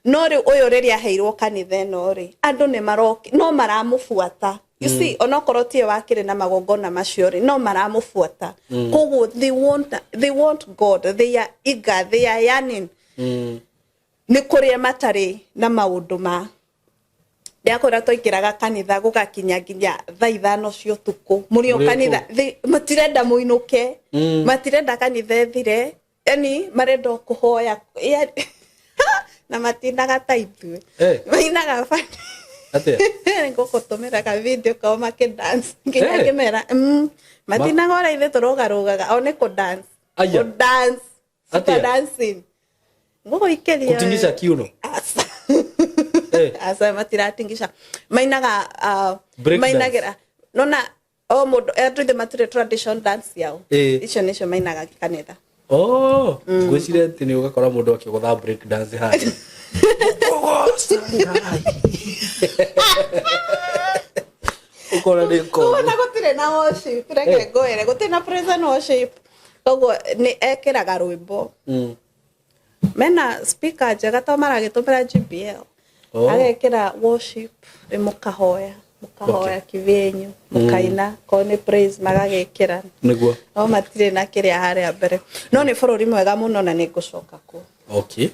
no rĩu ũyũ rĩrĩa aheirwo kanitha ĩno rĩ, andũ nĩ maroki no maramũbuata. You see, onokorwo tiwe wakĩrĩ na magongona macio rĩ, no maramũbuata. Koguo they want God, they are eager, they are yearning. Nĩ kũrĩa matarĩ na maũndũ ma ndĩrakwĩra, twaingĩraga kanitha gũgakinya nginya thaa 5 cia ũtukũ mũrĩ o Mũrĩ o kanitha. Matirenda mũinũke, matirenda kanitha ĩthire, yani marenda o kũhoya. Na matinaga ta ithuĩ. Mainaga bani. Atĩa? Ngũkũtũmĩra ka video kao makĩ dance nginya ngĩmera, matinaga ũrĩa ithuĩ tũrũgarũgaga, o nĩ kũ dance. Aya. Kũ dance super. Atĩa? Dancing ngũgũikĩria. Kutingisha kiuno. Aca. Aca, matiratingisha, mainaga Break dance. Mainagĩra nona o mũndũ, andũ ithe matirĩ tradition dance yao. Icio nĩcio mainaga kanitha. Oh, ngwĩciria atĩ nĩ ũgakora mũndũ akĩgũtha break dance haha. Kũgoca Ngai. Ũkona nĩ Koguo kongo. na gũtirĩ na worship, reke ngwĩre, gũtirĩ na praise and worship. Koguo nĩ ekĩraga rwĩmbo mena speaker njega to maragĩtũmĩra JBL. Agekĩra worship rĩ, mũkahoya, mũkahoya kivyenyu, mũkaina korwo nĩ praise magagĩkĩra. No matirĩ na kĩrĩa harĩa mbere, no nĩ bũrũri mwega mũno na nĩ ngũcoka kuo. Okay.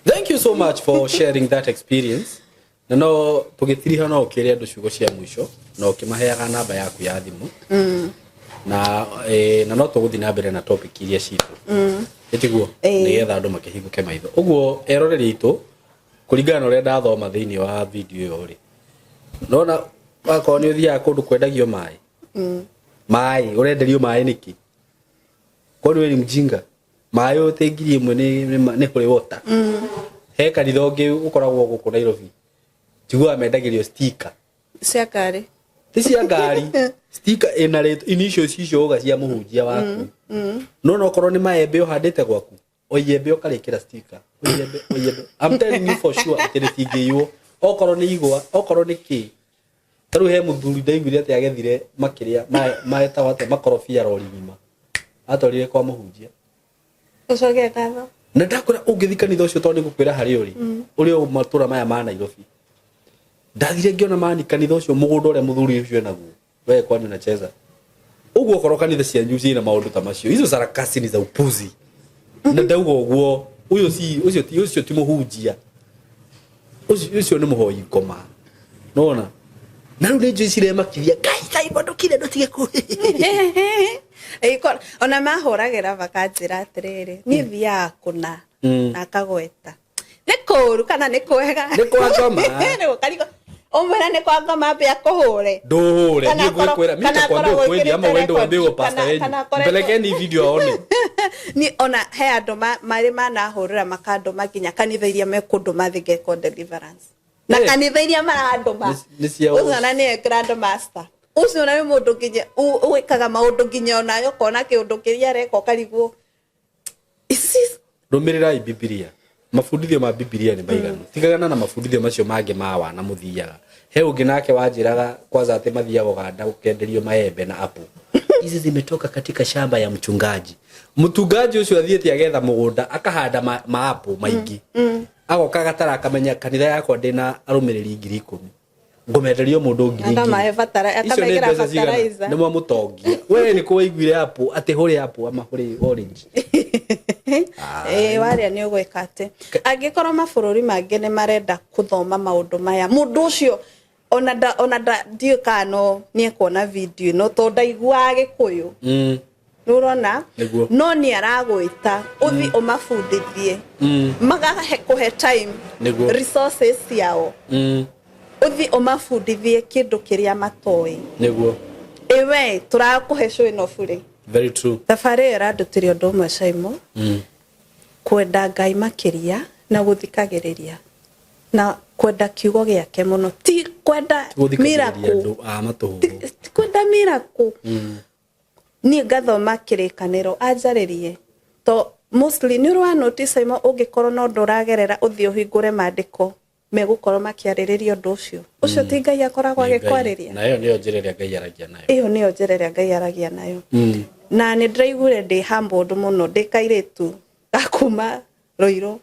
Thank you so much for sharing that experience. Na no tũgĩtiriha, no ũkĩre andũ ciugo cia mũico na ũkĩmaheaga namba yaku ya thimũ. Na no tũgũthiĩ na mbere na topic iria citũ. Ĩtiguo? Ĩĩ. Nĩgetha andũ makĩhingũke maitho. Ũguo eroreri aitũ, kũringana na ũrĩa ndathoma thĩinĩ wa video ĩyo rĩ, nona wakorwo nĩ ũthiaga kũndũ kwendagio maĩ, maĩ ũrenderio maĩ nĩkĩ? Kwani we ni mjinga? Maĩ ũte 1000 nĩ holy water. He kanitha ũngĩ ũkoragwo gũkũ Nairobi, njiguaga mendagĩrio sticker. Cia ngari. Ti cia ngari, sticker ĩna rĩtwa, initials icio uga cia mũhunjia waku. No no korwo nĩ maembe ũhandĩte gwaku, o iembe ũkarĩkĩra sticker, o iembe, o iembe. I'm telling you for sure atĩ rĩtingĩiywo. Okorwo nĩ igwa, okorwo nĩ kĩ. Ta rĩu he mũthuri ndaiguire atĩ agethire makĩrĩa maetagwo atĩa, makorobia, rori ng'ima atwarire kwa mũhunjia. Ũcoke ngatho. Na ndakwĩra ũngĩthi kanitha ũcio, tondũ nĩngũkwĩra harĩa ũrĩ, ũrĩ o matũra maya ma Nairobi, ndathire ngĩona mani kanitha ũcio, mũgũnda ũrĩa mũthuri ũcio enaguo. We kwani unacheza ũguo? Okorwo kanitha cianyu ciĩna maũndũ ta macio, hizo sarakasi ni za upuzi. Na ndauga ũguo, ũyũ si ũcio ti mũhunjia, ũcio nĩ mũhoi ngoma. Nona na rĩu nĩ njũĩ ciremakithia Ngai, Ngai ndũkire ndũtige ku. Ona mahũragĩra makanjĩra atĩrĩrĩ, niĩ thiaga kũna na akagweta nĩ kũũru kana nĩ kwega. Nĩ kwa ngoma. Nĩ gũkarigwo ũmwĩre nĩ kwa ngoma, ambe akũhũre. Ndũhũre. Kana Niĩ ngwĩkwĩra mimi kana nitakwambia akoragwo ukweli ama ĩkĩrĩte uende uambie huyo record, pastor wenyu. kana akoretwo- Mpelekeni video aone. Ni ona he andũ marĩ manahũrĩra makandũma nginya kanitha iria mekũndũma thĩ ngekwo deliverance na kanitha iria marandũma. Nĩ cia Ũcio ona nĩwe grand master, ũcio ona nĩ mũndũ nginya wĩkaga maũndũ nginya onawe ũkona kĩũndũ kĩrĩa areka ũkarigwo. Is this- Rũmĩrĩrai Bibilia, mabundithio ma Bibilia nĩ maiganu. Tigagana na mabundithio macio mangĩ ma wana mũthiaga. He ũngĩ nake wanjĩraga kwanza atĩ mathiaga Uganda gũkenderio maembe na apple, hizi zimetoka katika shamba ya mchungaji. Mchungaji ũcio athiĩte agetha mũgũnda akahanda ma apple maingĩ, agoka agatara, akamenya kanitha yakwa ndĩna arũmĩrĩri 10,000, ngũmenderio mũndũ ngiri Akamahe ngiri. Icio nĩ akamekĩra mbeca cigana? fertilizer. Nĩ mwamũtongia. We nĩ kũ waiguire apple atĩ hũrĩ apple ama hũrĩ orange? Ĩĩ, warĩa nĩ ũgwĩka atĩ angĩkorwo mabũrũri mangĩ nĩ marenda kũthoma maũndũ maya, mũndũ ũcio ona nda ndiũĩ kana no nĩ ekuona video ĩno tondũ ndaiguaga Gĩkũyũ. Nĩ ũrona? Nĩguo. No nĩ aragwĩta ũthi ũmabundithie, magahe kũhe time, resources ciao, ũthi ũmabundithie kĩndũ kĩrĩa matoĩ. Ĩwe tũrakũhe show ĩno burĩ. Very true. Thabarĩ ĩyo ĩrandutire ũndũ ũmwe, Caimo, kwenda Ngai makĩria na gũthikagĩrĩria na kwenda kiugo gĩake mũno, ti kwenda Gũthikagĩrĩria miracle. andũ a matũhũhũ. Ti kwenda miracle. Niĩ ngathoma kĩrĩkanĩro anjarĩrie, to mostly nĩ ũrĩ wa notice, Caimo, ũngĩkorwo na ũndũ ũragerera, ũthiĩ ũhingũre maandĩko. Megũkorwo makĩarĩrĩria ũndũ ũcio ũcio, ti Ngai akoragwo Nĩ Ngai. agĩkwarĩria. Na ĩyo nĩyo njĩra ĩrĩa Ngai aragia nayo. Ĩyo nĩyo njĩra ĩrĩa Ngai aragia nayo. Na nĩ ndĩraiguire ndĩ humbled mũno, ndĩ kairĩtu gakuma Rũirũ,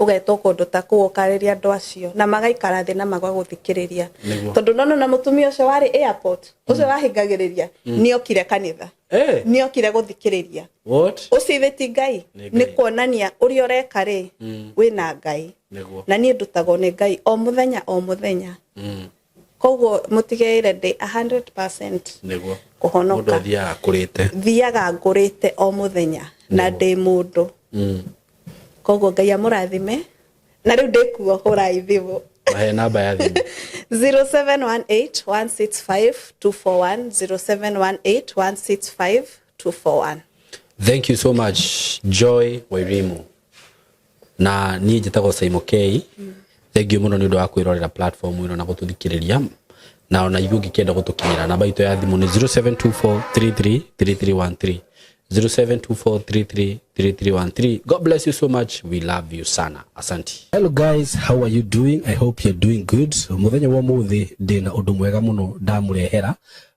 ũgetwo kũndũ ta kũu ũkarĩria andũ acio na magaikara thĩ na magagũthikĩrĩria. Tondũ nona na mũtumia ũcio warĩ airport, ũcio wahingagĩrĩria, nĩokire kanitha. Nĩokire gũthikĩrĩria. What? Ũcio ithe ti Ngai? Nĩ Ngai. Nĩ kuonania ũrĩa ũreka rĩ, wĩna Ngai. Na niĩ ndutagwo nĩ Ngai o mũthenya o mũthenya. Koguo mũtigeire ndĩ 100% Mũndũ kũhonoka. athiaga akũrĩte. Thiaga ngũrĩte o mũthenya na ndĩ mũndũ. Koguo Ngai amũrathime, na rĩu ndĩkuo, hũrai thimũ. Mahe namba ya thimũ. 0718 165 241, 0718 165 241. Thank you so much, Joy Wairimu. Na niĩ njĩtagwo Saimo K. Thank you mũno nĩ ũndũ wa kwĩrorera platform ĩno na gũtũthikĩrĩria. Na ona ithuĩ ũngĩkĩenda gũtũkinyĩra, namba itũ ya thimũ nĩ 0724333313, 0724333313. God bless you so much. We love you sana. Asante. Hello guys, how are you doing? I hope you're doing good. Muthenya wa muthi ndina undu mwega muno ndamurehera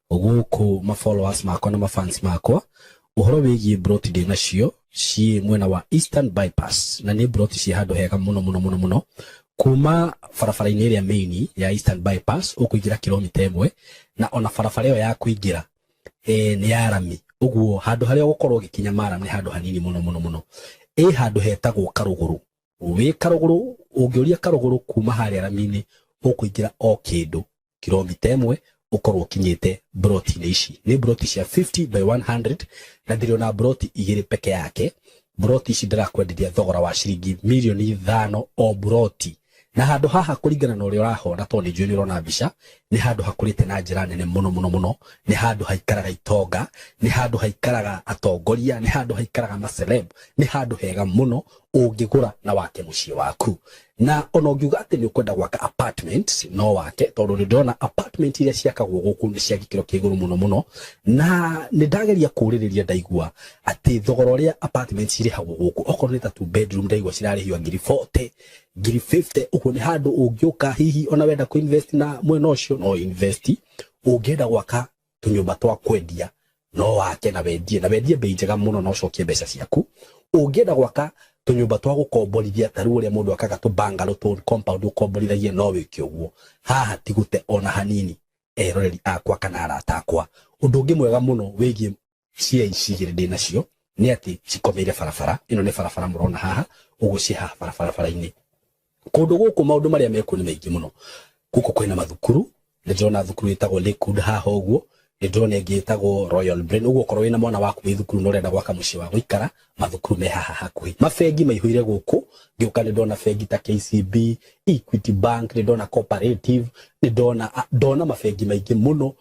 guku ma followers makwa na ma fans makwa, uhoro wigie broti ndĩ nacio ciĩ mwena wa Eastern Bypass, na nĩ broti ciĩ handũ hega mũno mũno mũno mũno. Kuma barabara-inĩ ĩrĩa main ya Eastern Bypass ũkũingĩra kilomita 1, na ona barabara ĩyo ya kũingĩra nĩ ya rami, ũguo handũ harĩa ũgũkorwo ũgĩkinya maram nĩ handũ hanini mũno mũno mũno. Ĩ handũ hetagwo Karũgũrũ. Wĩ Karũgũrũ, ũngĩũria Karũgũrũ, kuma harĩa rami-inĩ ũkũingĩra o kĩndũ kilomita 1, ũkorwo ũkinyĩte broti-inĩ ici. Nĩ broti cia 50 by 100, na ndĩrĩ broti igĩrĩ peke yake. Broti ici ndĩrakwenderia thogora wa ciringi mirioni 5 o broti. Na handũ haha, kũringana na ũrĩa ũrahona, tondũ nĩ njũĩ nĩ ũrona mbica, nĩ handũ hakũrĩte na njĩra nene mũno mũno mũno. Nĩ handũ haikaraga itonga, nĩ handũ haikaraga atongoria, nĩ handũ haikaraga maceleb. Nĩ handũ hega mũno ũngĩgũra na wake mũciĩ waku. Na ona ũngiuga atĩ nĩ ũkwenda gwaka apartment, no wake, tondũ nĩ ndĩrona apartment iria ciakagwo gũkũ nĩ cia gĩkĩro kĩa igũrũ mũno mũno. Na nĩ ndageria kũũrĩrĩria, ndaigua atĩ thogora ũrĩa apartment cirĩhagwo gũkũ, okorwo nĩ ta two bedroom, ndaigua cirarĩhio ngiri 40, ngiri 50. Ũguo nĩ handũ ũngĩũka, hihi ona wenda kũ invest na mwena ũcio, no invest. Ũngĩenda gwaka tũnyũmba twa kwendia, no wake na wendie, na wendie bei njega mũno na ũcokie mbeca ciaku. Ũngĩenda gwaka tũnyũmba twa gũkomborithia, ta rĩu ũrĩa mũndũ akaga tũ bungalow, tũ compound ũkomborithagie, no wĩke ũguo. Haha ti gũte ona hanini, eroreri akwa kana arata akwa. Ũndũ ũngĩ mwega mũno wĩgiĩ cia ici igĩrĩ ndĩ nacio nĩ atĩ cikomeire barabara ĩno. Nĩ barabara mũrona haha ũguo, ciĩ haha barabara-inĩ. Kũndũ gũkũ maũndũ marĩa mekuo nĩ maingĩ mũno. Gũkũ kwĩna mathukuru. Nĩ ndĩrona thukuru ĩtagwo Lakewood haha ũguo, nĩ ndĩrona ĩngĩ ĩtagwo Royal Brain. Ũguo okorwo wĩna mwana waku wĩ thukuru na ũrenda gwaka mũciĩ wa gũikara, mathukuru me haha hakuhĩ. Mabengi maihũire gũkũ. Ngĩũka nĩ ndona bengi ta KCB, Equity Bank, nĩ ndona Cooperative, nĩ ndona ndona mabengi maingĩ mũno.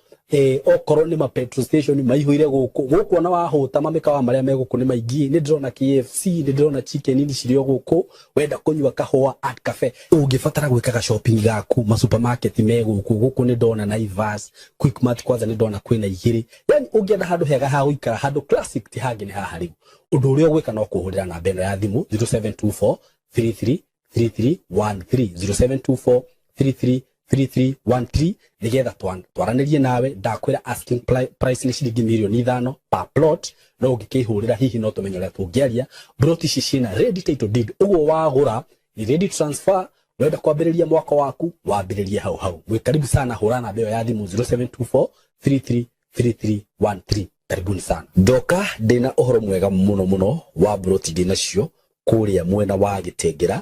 Okorwo nĩ ma petrol station maihũire gũkũ. Gũkũ ona wahũta, mamĩkawa marĩa me gũkũ nĩ maingĩ. Nĩ ndĩrona KFC, nĩ ndĩrona Chicken Inn cirĩ o gũkũ. Wenda kũnyua kahũa, Art Cafe. Ũngĩbatara gwĩkaga shopping gaku, ma supermarket me gũkũ. Gũkũ nĩ ndona Naivas, Quickmart, kwanza nĩ ndona kwĩna igĩrĩ. Yani ũngĩenda handũ hega ha gũikara, handũ classic, ti hangĩ, nĩ haha. Rĩu ũndũ ũrĩa ũgwĩka no kũhũrĩra namba ĩno ya thimũ, 0724 33 3313, 0724 33 3313, nigetha twaranĩrie nawe. Ndakwĩra asking price nĩ ciringi mirioni 5 per plot, no ũngĩkĩhũrĩra hihi no tũmenye ũrĩa tũngĩaria. Plot ici ciĩna ready title deed, ũguo wagũra ni ready transfer. Wenda kwambĩrĩria mwaka waku, wambĩrĩrie hau hau. Mwĩ karibu sana. Hũra namba ĩyo ya thimũ, 0724 33 3313. Karibuni sana. Ndoka ndĩna ũhoro mwega mũno mũno wa broti ndĩ nacio kũrĩa mwena wa Gĩtengera.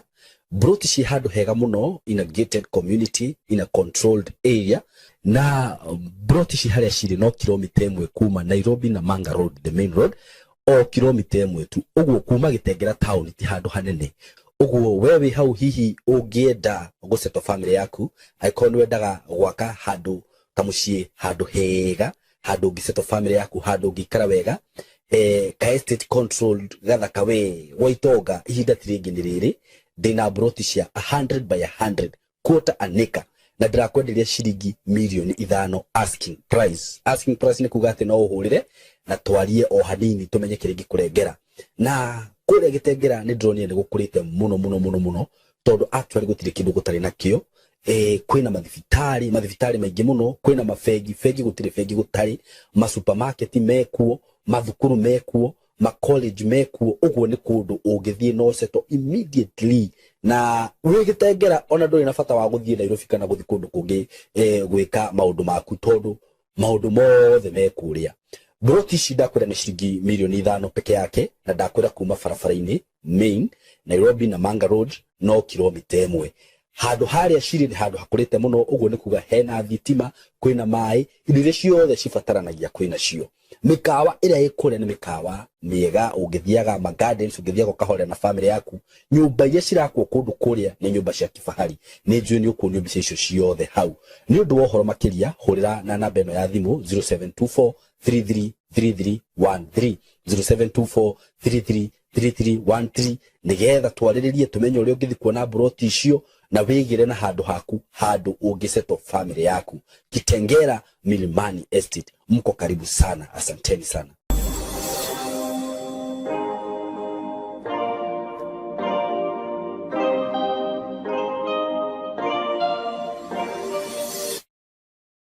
Broti ciĩ handũ hega mũno, in a gated community, in a controlled area. Na broti ci harĩa cirĩ no kilomita 1 kuma Nairobi na Manga Road, the main road, o kilomita 1 tu. Ũguo kuma Gĩtengera town ti handũ hanene. Ũguo we wĩ hau, hihi ũngĩenda gũsettle family yaku, angĩkorwo nĩ wendaga gwaka handũ kamũciĩ, handũ hega, handũ ũngĩsettle family yaku, handũ ũngĩikara wega, ka estate controlled gathaka we gwa itonga, ihinda ti rĩngĩ, nĩ rĩrĩ. Ndĩna broti cia 100 by 100, quarter an acre, na ndĩrakwenderia ciringi mirioni 5 asking price. Asking price nĩ kuga atĩ no ũhũrĩre na twarie o hanini, tũmenye kĩrĩa ingĩkũrengera. Na Kũrĩa Gĩtengera nĩ ndĩronire nĩ gũkũrĩte mũno mũno mũno mũno, tondũ actually gũtirĩ kĩndũ gũtarĩ nakĩo. Kwĩna mathibitarĩ, mathibitarĩ maingĩ mũno, kwĩna mabengi, bengi gũtirĩ bengi gũtarĩ, masupermarket mekuo, mathukuru mekuo, macollege mekuo. Ũguo nĩ kũndũ ũngĩthiĩ no settle immediately na wĩ Gĩtengera, ona ndũrĩ na bata wa gũthiĩ Nairobi kana gũthiĩ kũndũ kũngĩ gwĩka maũndũ maku, tondũ maũndũ mothe me kũrĩa. Broti ici ndakwĩra nĩ ciringi mirioni 5 peke yake, na ndakwĩra kuma barabara-inĩ main Nairobi na Manga Road no kilomita 1. Handũ harĩa cirĩ nĩ handũ hakũrĩte mũno. Ũguo nĩ kuga hena thitima, kwĩna maĩ, indo iria ciothe cibataranagia kwĩna cio. Mĩkawa ĩrĩa ĩ kũrĩa nĩ mĩkawa mĩega, ũngĩthiaga ma gardens, ũngĩthiaga ũkahorera na family yaku. Nyũmba iria cirakwo kũndũ kũrĩa nĩ nyũmba cia kifahari. Nĩ njũĩ nĩ ũkuonio mbica icio ciothe hau. Nĩ ũndũ wa ũhoro makĩria, hũrĩra na namba ĩno ya thimũ 0724 333313, 0724 333313, nĩgetha twarĩrĩrie, tũmenye ũrĩa ũngĩthiĩ kuona mburoti icio na wĩgĩre na handũ haku, handũ ũngĩsettle family yaku. Kitengera Milimani Estate, mko karibu sana. Asanteni sana.